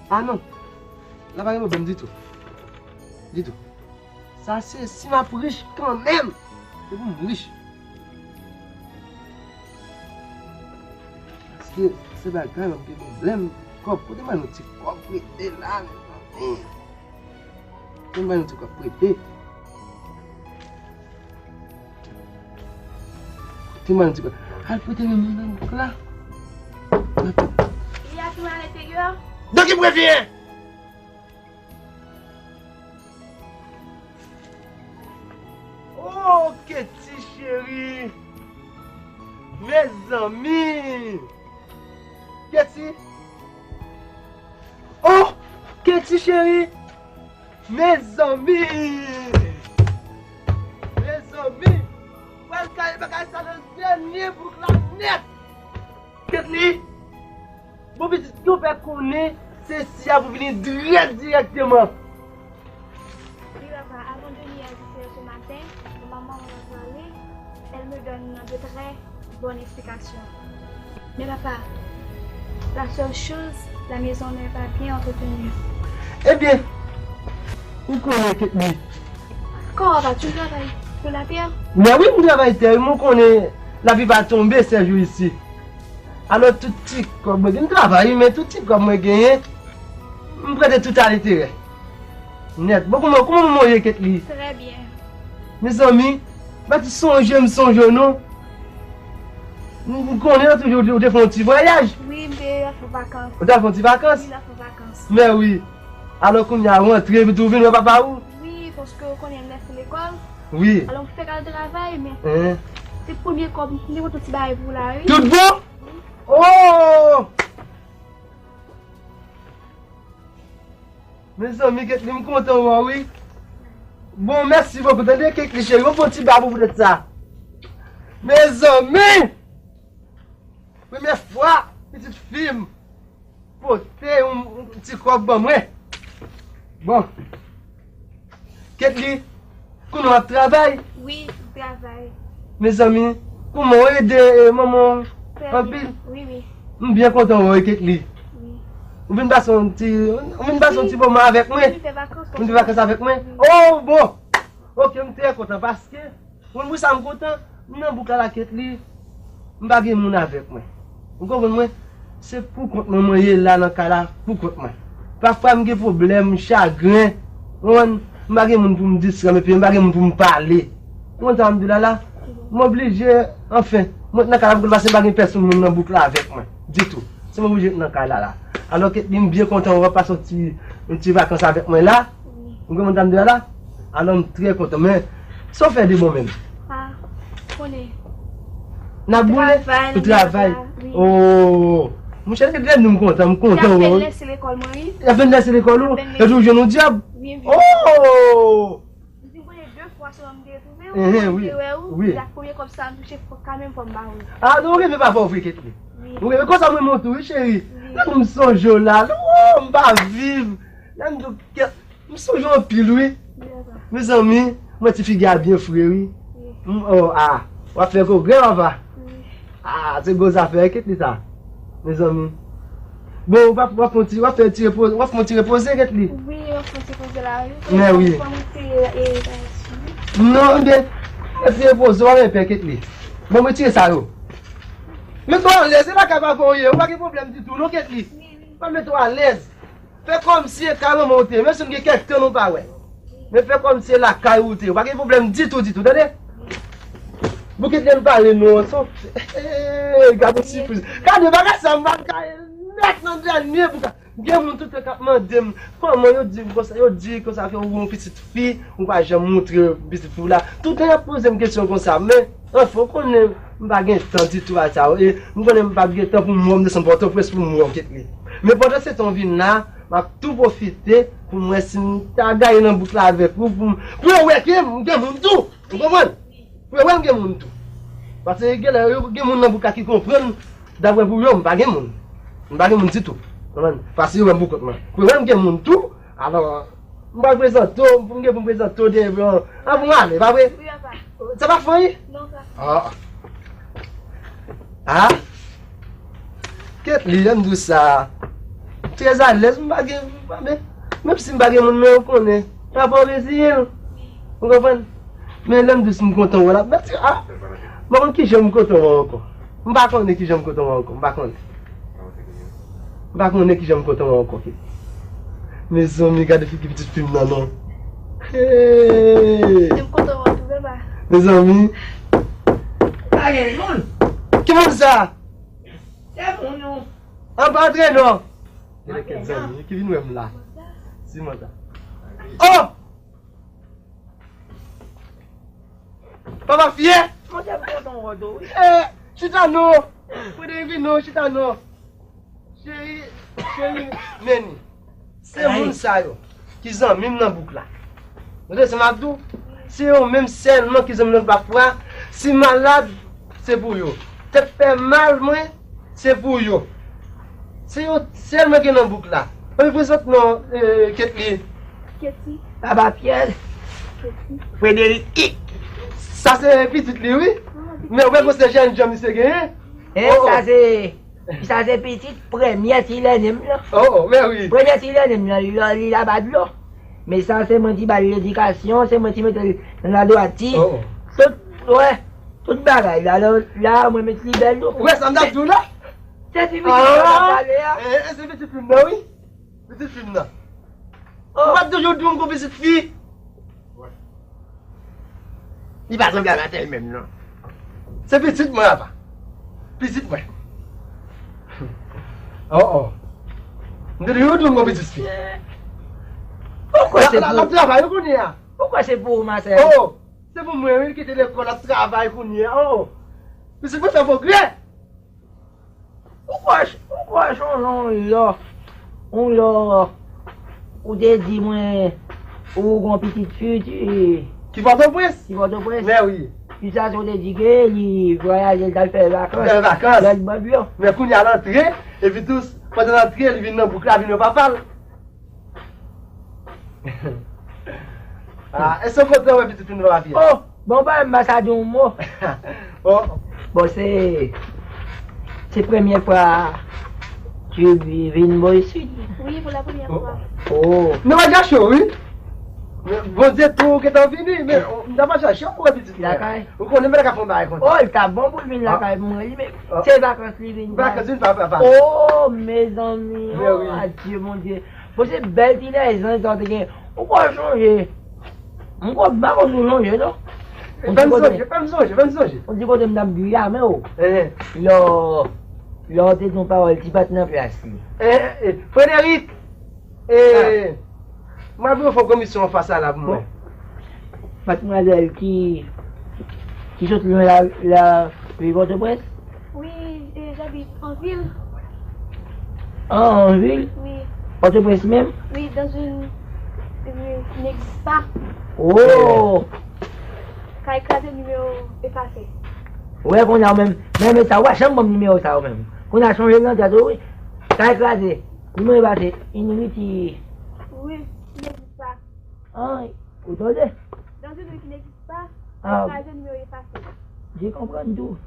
Ah non. La pa gen pwoblèm ditou. Ditou. Sa se si m ap rich kanmenm. Se pou m rich. Paske se bagay m ap gen pwoblèm. Kòb, kote m al yon ti kòb prete la, mezanmi? Kote m al yon ti kòb prete? Kote m al yon ti kòb? Al prete men moun nan bouk la. Li a tou al enteryè. Nan ki pwen vye? Oh, Ketty cheri! Mezanmi! Ketty! Oh, Ketty cheri! Mezanmi! Mezanmi! Pral kale bagay sa nan dènye bouk la nèt! Ketly! Bon pitit, yo fè konnen se si a pou vini dirèk dirèkteman. Oui, papa, avant de venir ici ce matin, mon maman en a parlé. Elle me donne de très bonnes explications. Mais papa, la seule chose, la maison n'est pas bien entretenue. Ebyen, ou konnen Ketly. Kòman papa, tu travailles pour la terre? Men wi, m travay tè, m konnen lapli pa tonbe sèjou isi. Alò, tout ti kòb mwen gen, m travay, men tout ti kòb mwen genyen, m prete tout a lenterè. Nèt. Bon, kouman, kouman manman w ye, Ketly? Très bien. Mezanmi, m pa t sonje, m sonje w non. M, m konnen w toujou, ou te fè yon ti vwayaj. Wi, m te al fè vakans. Ou te al fè yon ti vakans? Wi, m al fè vakans. Men wi. Alò, kounye a, ou rantre, epi tou vin wè papa ou? Wi, paske ou konnen m lèse lekòl. Wi. Alò, m fèk al travay, men se premye kòb, m te pote yon ti bagay pou ou la, wi. Tout bon? Oh! Mezanmi, Ketly, m kontan wè w, wi. Bon, mèsi bokou, tande, Ketly cheri, mwen fè yon ti ba pou poutèt sa. Mezanmi! Premye fwa, pitit fi m pote yon, yon ti kòb ban mwen. Bon. Ketly, kounye w ap travay? Wi, m travay. Mezanmi, kouman w ede, eh, manman w anpil? Wi, wi. M byen kontan wè w, Ketly. Wi. Ou vin pase yon ti, ou vin pase yon ti moman avèk mwen? Wi, m fè vakans. Ou vin fè vakans avèk mwen? Wi. Oh, bon. Ok, m trè kontan paske Konn pou sa m kontan, m nan bouk la la Ketly, m pa gen moun avèk mwen. Ou konprann mwen? Se pou kont mwen mwen ye la nan kay la, pou kont mwen. Pafwa m gen pwoblèm, chagren, ou konprann? M pa gen moun pou m distrè m, epi m pa gen moun pou m pale. Ou konprann sa m di w la la? M oblije, anfen, mwen nan kay la pou kont paske m pa gen pèsonn moun nan bouk la avèk mwen, ditou. Se mwen oblije nan kay la la. Alò Ketly, m byen kontan w ap pase yon ti, yon ti vakans avèk mwen la. Ou konprann sa m di w la? Alò, m trè kontan. Men, sa w fè de bon menm? Ah, konnen. N ap boule? Travay, ou travay? Oh! Monchè, lè nou m kontan, m kontan. Y ap fè lèse lekòl mwen, wi. Y ap fè lèse lekòl ou? E tou jwenn yon djòb? Wi, wi. Oh! M te voye de fwa sèlman m te twouve w, m te wè ou. Wi. Se premye kòb sa m touche, fòk kanmenm fò m ba ou. Ah, non, ou reve pa fò vre, Ketly. Wi. Ou reve konsa mwen monte, wi, cheri. Wi. Lè m sonje w la, oh, m pa viv. Lè m di w, M sonje w anpil, wi. Mezanmi, mwen ti figi a byen fre, wi. Oh, ah, w ap fè kò grè, papa. Ah, se gwo zafè, Ketly sa. Mezanmi. Bon, w ap, w ap fè yon ti, w ap fè ti repoze, w ap fè yon ti repoze, Ketly. Wi, w ap fè yon ti repoze la, wi. Men wi. Non, ebyen, fè ti repoze, w ap pè, Ketly. Bon, mwen retire sa yo. Mete w alèz, se lakay papa w ye, ou pa gen pwoblèm ditou, non, Ketly. Mwen mete w alèz. Fè kòmsi e kay manman w te ye, menm si nou gen kèk tan nou pa wè. Men fè kòmsi e lakay ou te ye. Ou pa gen pwoblèm ditou, ditou, tande? Bouket lè m pale nou ansanm. Gade yon sipriz. Gade bagay sa, m pral kay nèt nan dènye bouka. Gen moun tout tan k ap mande m, kòman yo di m konsa, yo di konsa ke ou yon pitit fi, ou pa janm montre pitit fi w la. Tout tan y ap poze m kesyon konsa, men anfen, ou konnen m pa gen tan ditou a sa yo. E m konnen m p ap gen tan pou m wè w, m desann Pòtoprens pou m wè w, Ketly. Men pandan se tan w vin la, m ap tou pwofite pou m wè si m ta gaye nan bouk la avèk ou, pou m, pou yo wè ke m gen moun tou. Ou konprann? Pou yo wè m gen moun tou. Paske genlè yo gen moun nan bouk la ki konprann, daprè pou yo, m pa gen moun. M pa gen moun ditou. Konprann? Paske yo wè m pou kont mwen. Pou yo wè m gen moun tou, alò, m pral prezante w, pou m gen pou m prezante w devan. Ann pou m ale, pa vre? Wi, papa. Sa pa fè anyen? Non, papa. Ah. Ah. Ketly, lè m di w sa, m trè alèz, m pa gen, m pa, men, menm si m pa gen moun, men ou konnen, papa w reziye l. Ou konprann? Men lè m di w si m kontan wè w la, men ti, ah, m pa konn kijan m kontan wè w ankò. M pa konnen kijan m kontan wè w ankò, m pa konnen. M pa konnen kijan m kontan wè w ankò, Ketly. Mezanmi, gade figi pitit fi m nan, non. Hey! M kontan wè w tou, papa. Mezanmi. Pa gen moun. Ki moun sa? Se moun ou. An pa antre non. Gen kèk zanmi ki vin wè m la. Si manda. Oh! Papa fyè! Monchè, m kontan wè w tou, wi. Eh, chita non! Frederic, vin non, chita non! Cheri, cheri, men ni. Se moun sa yo ki zanmi m nan bouk la. Ou tande sa m ap di w? Se yo menm sèlman ki zanmi m nan bouk la. Si m malad, se pou yo. Tèt fè mal mwen, se pou yo. Se yo sèlman ki nan bouk la. Ann prezante non, eh, Ketly. Ketly. Papa Pyè. Ketly. Frederic. Sa se pitit li, wi. Men ou wè gon se jèn djanm misye genyen? E sa se, sa se pitit premye ti lène m lan. Oh, oh, men wi. Premye ti lène m lan, li, li laba dlo. Men sa se mwen ki ba l ledikasyon, se mwen ki mete l nan ladwati. Oh, oh. Tout, wè, tout bagay. La, la, la, mwen met li bèl tou. Ou wè sa m t ap di w la? Se ti pitit mwen ap pale a. Eh, eh, se pitit fi m nan, wi. Pitit fi m nan. Ou pa t toujou di m gon pitit fi? Li pa sanble a Marcel menm non. Se pitit mwen, apa. Pitit mwen. Oh, oh. M te toujou di w m gon pitit fi. Poukwa se L ap travay wi kounye a. Poukwa se pou ou, Marcel? Oh, se pou mwen, wi, l kite lekòl, l ap travay kounye a. Oh, pitit mwen fè pwogrè. Ou kwè, ou kwè se yon lò, yon lò, ou te di mwen, ou gon pitit fi, ti. Ki Pòtoprens? Ki Pòtoprens? Men wi. Ki sa se ou te di ke li vwayaje, l t al fè vakans. Fè vakans. Lòt bòd yo. Men kounye a l antre, epi tou, pandan l antre, li vin nan bouk la, vin wè papa l. Ah, èske w kontan wè pitit fi m nan, Papa Pyè? Oh, bon, ba m sa di yon mo. Oh, Bon, se, se premye fwa ki vin bò isit. Wi, pou la premye fwa. Oh, nou pa chache w, wi. Men Bondye tou gentan vini, men m ta pa chache w pou wè pitit mwen. Lakay. Ou konnen m pa ka fè yon bagay konsa. Oh, li ta bon pou l vin lakay mwen. Li, men, Ah. Se vakans li vin. Vakans vin pa papa. Oh, mezanmi. Men wi. Oh, adye, Bondye. Bon, se bèl ti lèzans sa w te gen. Ou kwè w sonje? M kwè m pa konn si w sonje, non. Fè m sonje, fè m sonje, fè m sonje. Ou di kote m t ap di a, men o. Eh, Lè w, lè w te di yon pawòl ki pa t nan plas li. eh, eh, Frederic, eh, mwen ap fè yon komisyon an fas a la pou mwen. Madmwazèl ki, ki sot lwen la, la, wi, Pòtoprens? Wi, e, j'habite en ville. Ah, en ville? Wi, Pòtoprens menm? wi, dans une, une, une n'existe pas. Oh! Kay kraze, nimewo efase. Wè, kounye a menm, menm sa, wè, janm ban m nimewo sa yo menm. Kounye a chanje nan tèt ou, wi. Kay kraze, nimewo efase, inriti. Wi, qui n'existe pas. An, ou tande? Dans une rue qui n'existe pas, Ah. Kay kraze, nimewo efase. Je konprann tou.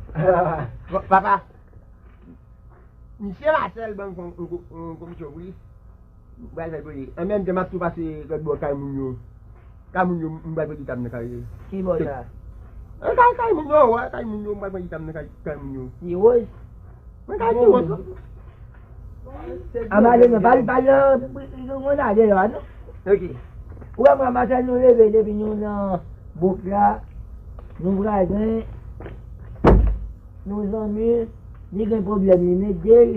Bon, papa, misye Marcel ban m yon komisyon pou li. M pral fè pou li. An menm tan, m ap tou pase lòt bò kay moun yo. Kay moun yo, m pral pran ti tab nan kay yo. Ki bò sa? An kay, kay moun yo, wè, kay moun yo, m pral pran ti tab nan kay, kay moun yo. Ti Woz? Mwen kay ti Woz. An ale, men pale, pale, mwen ale la, non? Ok. Ou wè, mwen, maten, nou leve depi nou nan bouk la, nou vwazen, nou zanmi, li gen pwoblèm, li m ede l,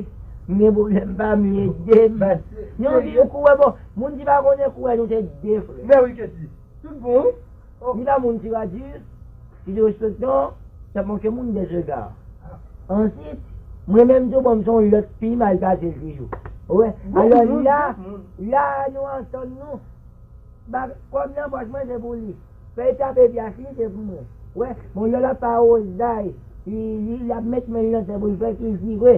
m gen pwoblèm pa m, li ede m. Nou di, ou kouwè, bon, moun ki pa konnen kouwè, nou se de frè. Men wi, Ketty. Tout bon, wi. Li pa moun ki radi, ki derespektan, sèlman ke moun de sega. Answit, mwen menm tou, bon, m se yon lòt pi mal pase l toujou. Ou wè? Alò, la, la, nou antann nou. Ba, kòb nan pòch mwen, se pou li. Fè l tape pyas li, se pou mwen. Wè, bon, lè l ap fè awozay, li, li, l ap met men l nan tè pou l fè kilti vre.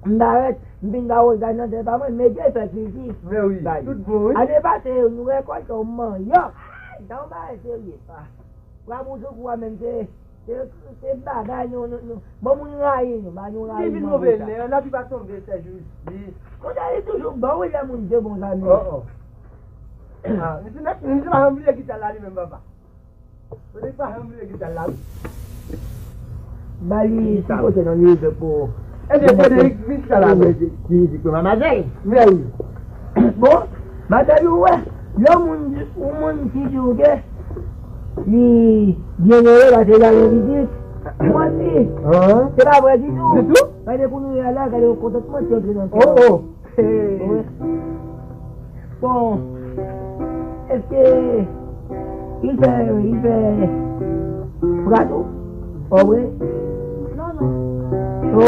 M parèt, m vin fè awozay nan tè pa mwen, m ede l fè kilti. Men wi, tout bon, wi. Ane pase, nou rekòlte yon manyòk. Ay, sa yon bagay serye. Wa pou sou kou a menm, se, se, se bagay nou, nou, nou. Bon, moun rayi nou, ba nou rayi nou. Li vin move lè, lapi pa tonbe, sè jodi. Konsa li toujou bon, wi, lè moun de bon zanmi. Oh, oh. Ah, misye pa janm bliye gita la li menm, papa. Misye pa janm bliye gita la, wi. Ba li ti kote nan mizik pou. Ebyen, Frederic, vin chita la, non. Ti mizik pou manmazèl. Men wi. Bon, madanm, ou wè, yon moun, yon moun ki di w ke li byen ere, paske l al yon vizit. Ou manti. Se pa vre ditou. Ditou? Gade kounye a la, gade yon kontantman ki antre nan kè. Oh, oh. Bon, èske li fè, li fè Ou ka tou? O wi. O.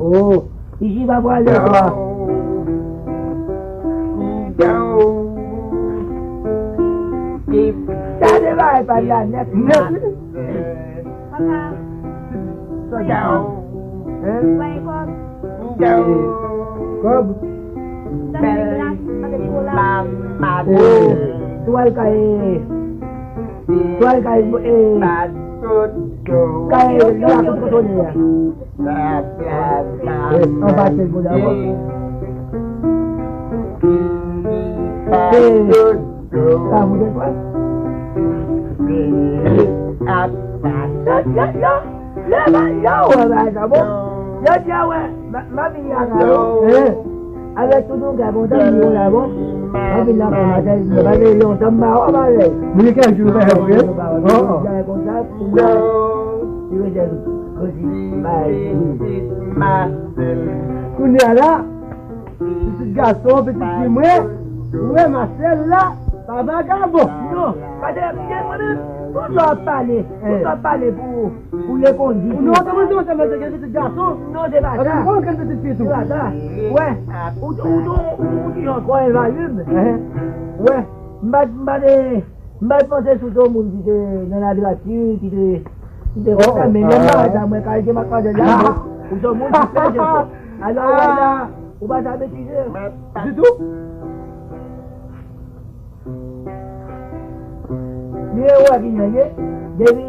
O. Isi pa pral de twa. Gade bagay pa la nèt. Nèt. Papa. Hein? Kòb. Kòb. Twal kay. Twal kay. Kay la kote kote a. Anba se gouda. Sa moutre twal. Yo, yo, yo, yo, wè bagay sa bon. Yo di a wè, m a vin la ka yo. Avèk tout yon gè kontan, m yon la bon. M a vin la kontan, m a vin yon tan, m a wè bagay. Moun ki anjou pa wè. Konsa, pou mwen, li rete kozi, bagay. Kounye a la, pitit gason, pitit fi mwen, ou wè Marcel la, pa vagabon. Non, pa de mwen menm, tout lè w ap pale, tout lè w ap pale pou, pou lekondit. Non, te mwen se mwen sèlman te gen pitit gason. Non, se pa sa. Ou gen pitit fi tou. Se pa sa. Wè, ou, ou, ou, ou, ou, ou, ou, ou, wè, m pa, m pa de, m pa panse sou se yon moun ki te nan latrati, ki te, ki te konsa, men menm bagay sa, mwen, kalite matmwazèl la, ou se yon moun ki fè jefò. Alò, wè la, ou pa sa metize. Ditou. Li e wè ki jan ye, depi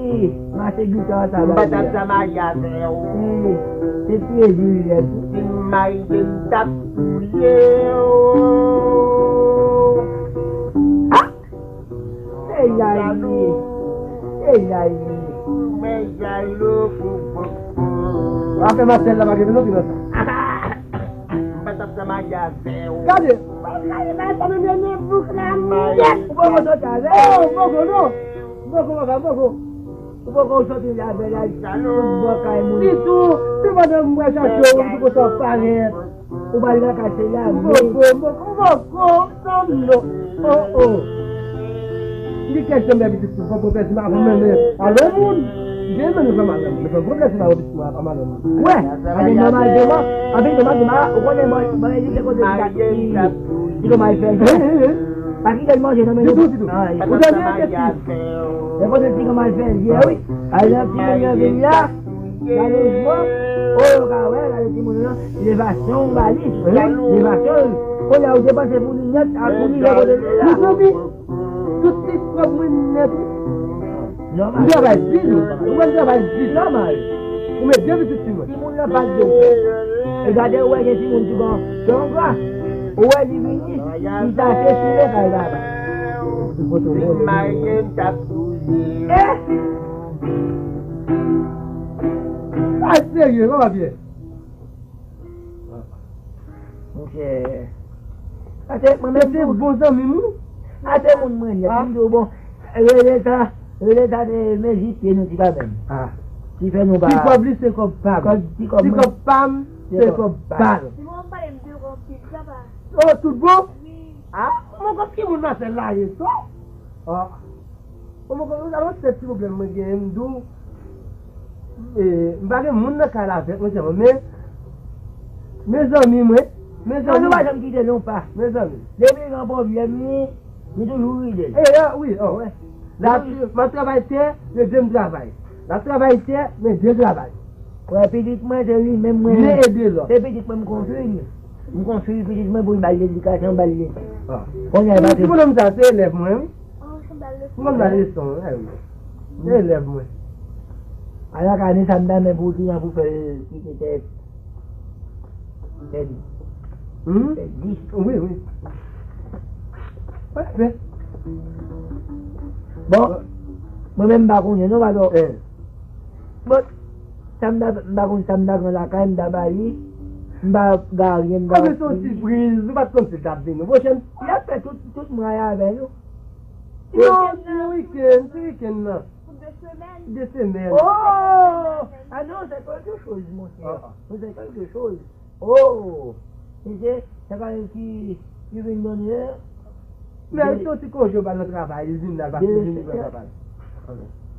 mache gita sa ba li a. M pa t ap sa mache avè w. Se, se pyezi li ye tou. Si m marye m t ap touye w. Ah! Se jay li ye. Se jay li ye. Mwen jalou pou bòkò. W ap fè Marcel la pa gen non ki nan sa. M pa t ap sa mache avè w. Gade. Gade, men sa menm, men, men, bouk la, mèt. Ou poko soti avè l? Oh, poko, non. Poko, papa, poko. Ou poko soti avè l, al tout bò kay moun. Sitou, se pandan m wè chache w, m poko sot parèt. Ou pa al nan kay se la, men. Poko, poko, poko, non, non. Oh, oh. Li kèk janm pitit tou, poko pèdi m avè m, men, men, alò moun. Gen men nou fè mal nan moun. Nou fè gwo blese nan pitit mwen, pa mal nan moun. Wè, anpil nòmal devan, anpil nòmal devan, ou konnen mwen, mwen, li te kote li ka, li, li kòman l fè jè. Pa kite l manje nan men nou. Ditou, ditou. Ou tande, Keti? E kote ti kòman l fè jè, wi. Al nan ti moun nan vin la, malerezman, o, yo ka wè, gade ti moun nan, levasyon ou ba li, levasyon, kounye a ou depanse pou li nèt, ak pou li lè kote l la. Mezanmi, tout se kòb mwen nèt, wi. Nòmal. M travay di jou. Ou wè m travay di jou. Nòmal. Ou met de pitit sou mwen. Timoun nan pa t gen frè. E gade, ou wè gen timoun ki bon. Donk, ou wè li vini, li chache sou men kay baba. Li mayen t ap touye. Eh! Sa serye, non, papye? Monchè. Ase mwen menm tou. Se bon zanmi m, wi. Ase moun mwen ye. Ah. M di w bon. Rele sa, rele sa de mezitye nou ti kanmenm. Ah. Ki fè nou pa. Ti kòb li se kòb pa m. Kòb, ti kòb mwen. Ti kòb pa m, se kòb pa l. Ti kòb pa l. Oh, tout bon? Wi. Ah, mwen kòb ki moun nan fè la ye to? Ah. Bon, mwen konn yon sèl ti pwoblèm mwen genyen, m di w, e, m pa gen moun nan kay la avèk mwen sèlman, men, mezanmi mwen, mezanmi. Non, nou pa janm kite non pa. Mezanmi. Depi l gen pwoblèm li, li toujou ride l. E, a, wi, o, wè. La, m ap travay tè, men de m travay. L ap travay tè, men de travay. Wè, pitit mwen, se li menm mwen. Youn ede lòt. Se pitit mwen, m konstwi li. M konstwi pitit mwen pou l ba l ledikasyon, ba l leson. Ah. Kounye a, ti bonòm sa, se elèv mwen, wi. M konn ba l leson, wi. Se elèv mwen. Alò, ka ane sa m ta renmen pou w, kijan pou fè l kite tèt. Tèt. Hmm? Tèt dis. Wi, wi. Wè, fè. Bon, mwen menm m pa konnen, non, pa dò. Eh. Bon, sa m ta, m pa konn sa m ta pran lakay, m ta ba li, m pa gade, m pa. Kòm se yon sipriz, nou pa t konn si l t ap vini. Pwochèn. L ap fè tout, tout mwa avè nou. Non, ti wikenn, ti wikenn nan. Pou de semèn. De semèn. Oh! Ah non, c'est quelque chose, mon cher. Ah, ah. C'est quelque chose. Oh! Mesye, sa ka ki, ki vin donnen. Men li soti konje, pa nan travay, li vin la, pa vin nan travay.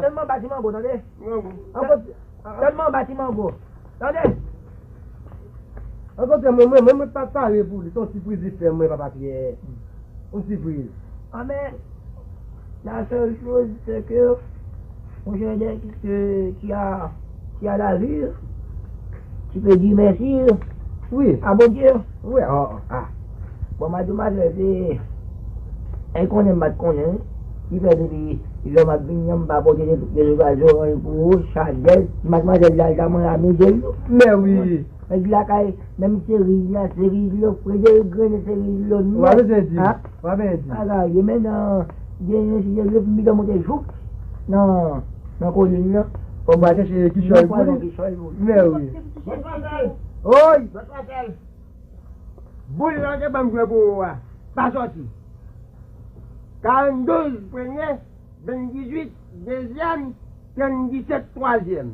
Tèlman ba ti mango, tande? Ankò, tèlman ba ti mango. Tande? Ankò, mwen, mwen, mwen, mwen pa pare pou li. Se yon sipriz li fè mwen, papa Pyè. Yon sipriz. Amen. La seule chose, c'est que, mon cher Dex, que tu as, tu as la vue, tu peux dire merci à Bondye. Wi, ah, ah. Bon, madmwazèl, se, e konnen m pa t konnen, wi. Ki fè depi lè m ap vini an, m pa pote de, de, de zoranj pou ou, chadèl. Madmwazèl la, la, mwen amize l. Men wi. Nèg lakay, menm seriz la, seriz lo, Frederic Grenet, seriz lo, w a bezwen di, w a bezwen di. Bagay, e men nan, gen yon ti jèl, epi m bidon monte jouk nan, nan kolin nan. Fò m al chèche kichòy pou li. Men wi. Oy! Boul lan ke ban m jwe pou ou a, pa sòti. Karanndouz premye, venndizuit dezyèm, tranndisèt twazyèm.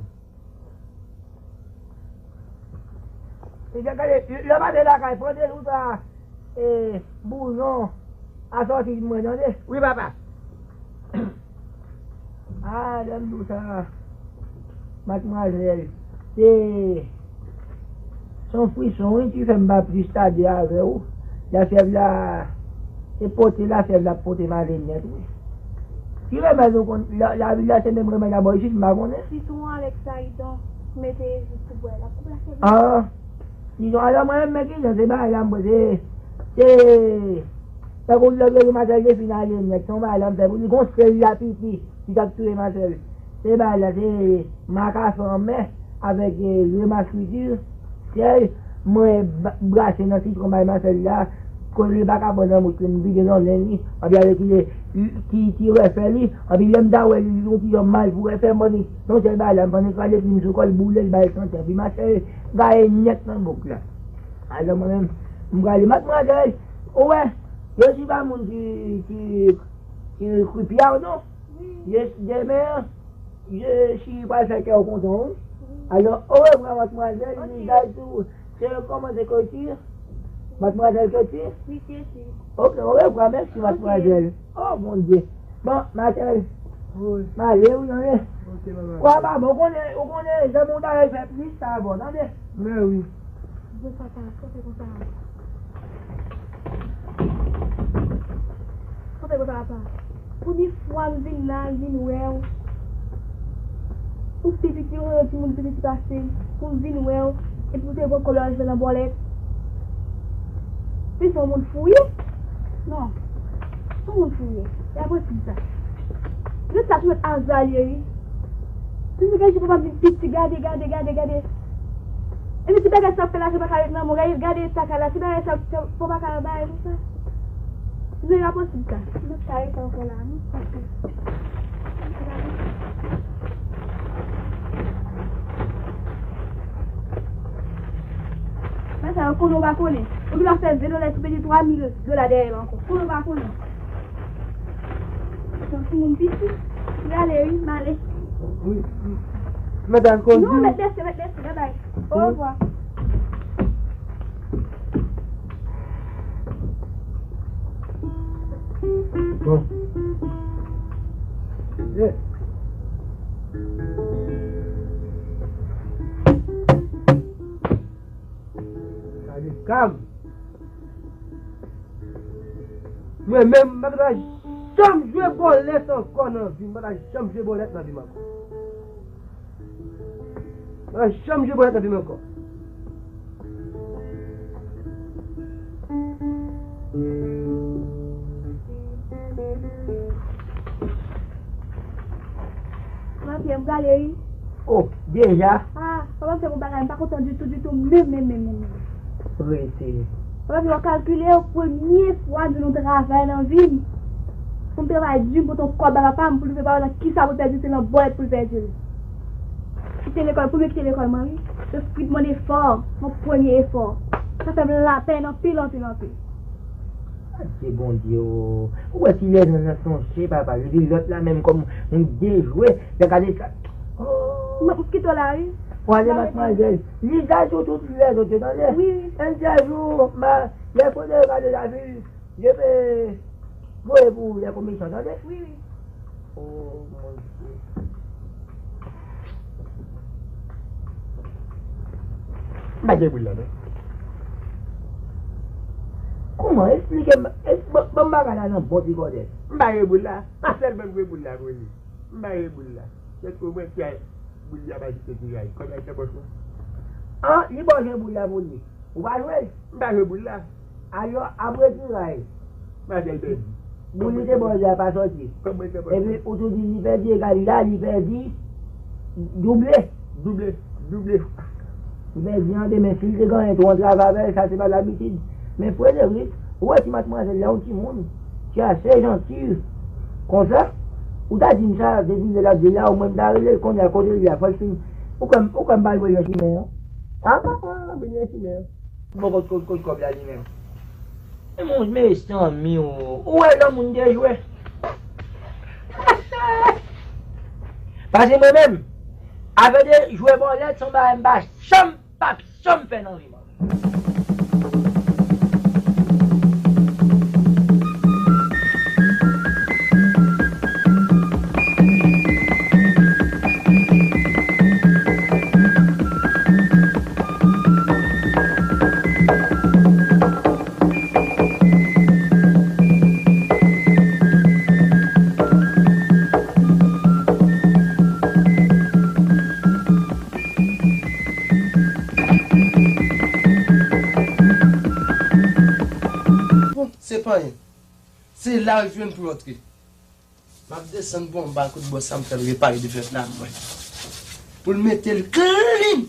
Gade, lè w pase lakay, pran de lou sa, e, bouyon a sòti mwen, tande? Wi, papa. Ah, lè m di w sa, madmwazèl, se, se yon frison, wi, ki fè m pa plis tande avè w. Lafyèv la, se pote lafyèv la pote m ale nèt, wi. Ki remèd ou konn, la, lavil la se menm remèd la ba w isit, m pa konnen. Sitwon avèk sayidan, mete jis pou bwè, l ap koupe lafyèv la. Ah, sitwon, alò mwen menm, men ki jan se bagay la, m panse, se, tankou lè w gen matèl de fin ale nèt, se yon bagay la m fè pou li, gon sèl la pipi, ki t ap touye matèl. Se bagay la, se makafè anmè avèk, e, remaskriti, sèl, mwen ba-, brase nan sitwon bay masèl la, kote li pa ka pran nan bouch li, m vide nan len li, anpi avèk li, ki, ki refè li, anpi lè m ta wè li, yon ti jan mal pou refè, m panse, se yon sèl bagay la, m panse krale plim sou kò l, boule l, bay l sante, anpi masèl gaye nèt nan bouk la. Alò mwen menm, m prale, madmwazèl, ou wè, yo si pa moun ki, ki, ki kripyar, non? Yes, demen, je suis pral fè kè w kontan, wi. Alò, orevwa, madmwazèl, li bay tou. Se kòman se Koti? Madmwazèl Koti? Wi, Koti. Ok, orevwa, mèsi, madmwazèl. Oh, Bondye. Bon, Matèl. Wi. M ale, wi, tande. Ok, papa. Kwa pa bon, ou konnen, ou konnen, janm ou ta fè plis sa bon, tande. Men wi. Bon, papa, sa fè konsa. Sa fè konsa, papa. Premye fwa m vin la, m vin wè w. Ou pi piti, ou yon timoun pi piti pase m, pou m vin wè w, epi ou te pran kòlòj nan bòlèt. Li se yon moun fou, wi. Non. Se yon moun fou, wi. E avan di sa. Yo sa tou mèt Azalye, wi. Ti nèg la, papa m vin piti, gade, gade, gade, gade. Epi ti bagay sa ap fè la, se pa ka ret nan men w, gade, gade eta kay la, ti bagay sa, sa, fò pa ka bay pou sa. Ti nèg la posib sa. Mwen pa ret ankò la, non. Mwen sa, yo konnen w pa konnen. Ou genlè fè ven dola, epi pete twa mil dola dèyè l ankò. Konnen w pa konnen. Yon timoun piti, prale wi, m ale. Wi. Mèt al kondui. Non, mèt bese, mèt bese, babay. Orevwa. Bon. Yeah. Gade kam. Mwen menm, m pa ta janm jwe bòlèt ankò nan vi m. M pa ta janm jwe bòlèt nan vi m ankò. M pa ta janm jwe bòlèt nan vi m ankò. M prale, wi. Oh, deja? Ah, papa m fè m yon bagay, m pa kontan ditou, ditou, menm, menm, menm, menm. Rete. Papa m, w kalkile, premye fwa nou, nou travay nan vi m. Pou m travay di, m pote yon kòb ba papa m, pou li fè papa m nan kisa pou l pèdi, se nan bòlèt pou l pèdi l. Kite lekòl, premye kite lekòl mwen, wi. Se fruit de mon effort, mon premye efò. Sa fè m lapenn anpil, anpil, anpil. Adye Bondye o. Ou wè ti lèzanj nan se yon chen papa. Yo di lòt la menm kòm yon dejwe. Lè gade sa. Oh. Mwen pou kite w la, wi. Prale, madmwazèl. Lizaj ou tout lèzòt yo tande. Wi, wi. Yon sèl jou, ma, lè kote yo gade lavil, je vais voye pou ou lè komisyon tande. Wi, wi. Oh, mon Dieu. M pa gen boul la, non. Kòman? Eksplike m. Ban m bagay la nan bon ti kòdè. M pa gen boul la. Pa sèlman m gen boul la pou li. M pa gen boul la. Sèt kou mwen fè boul la pa kite tiray. Kòb la te pòch mwen. An, li pa gen boul la pou li. Ou pa jwe? M pa jwe boul la. Alò, apre tiray. Mache l pèdi. Boul li te ba w la pa sòti. Kòb mwen te pòch mwen. Epi, ou tou di li pèdi egal la, li pèdi double. Double, double. Li pèdi an de men, si l te genyen tou, antre avè l, sa se pa labitid. Men Frederick, ou wè ti madmwazèl la, yon timoun ki ase janti. Konsa, ou ta di m sa, depi lè l ap di la, ou mwen m ta rele l kounye a, kote l ye a, fò l fin. Ou kwè m, ou kwè m pa l voye l nan chimen an? Ah, ah, ah, vin nan chimen an. Bon, kot, kot, kot kòb la li menm? E mon mezanmi, ou wè nan moun dejwe. Paske mwen menm, afè de jwe bòlèt, se yon bagay m pa janm, p ap janm fè nan vi mwen. Bon, se pa anyen. Se la yo jwenn pou yo antre. M ap desann pou yon bal kout bò sa m fè l repare defèt la mwen. Pou l mete l clean.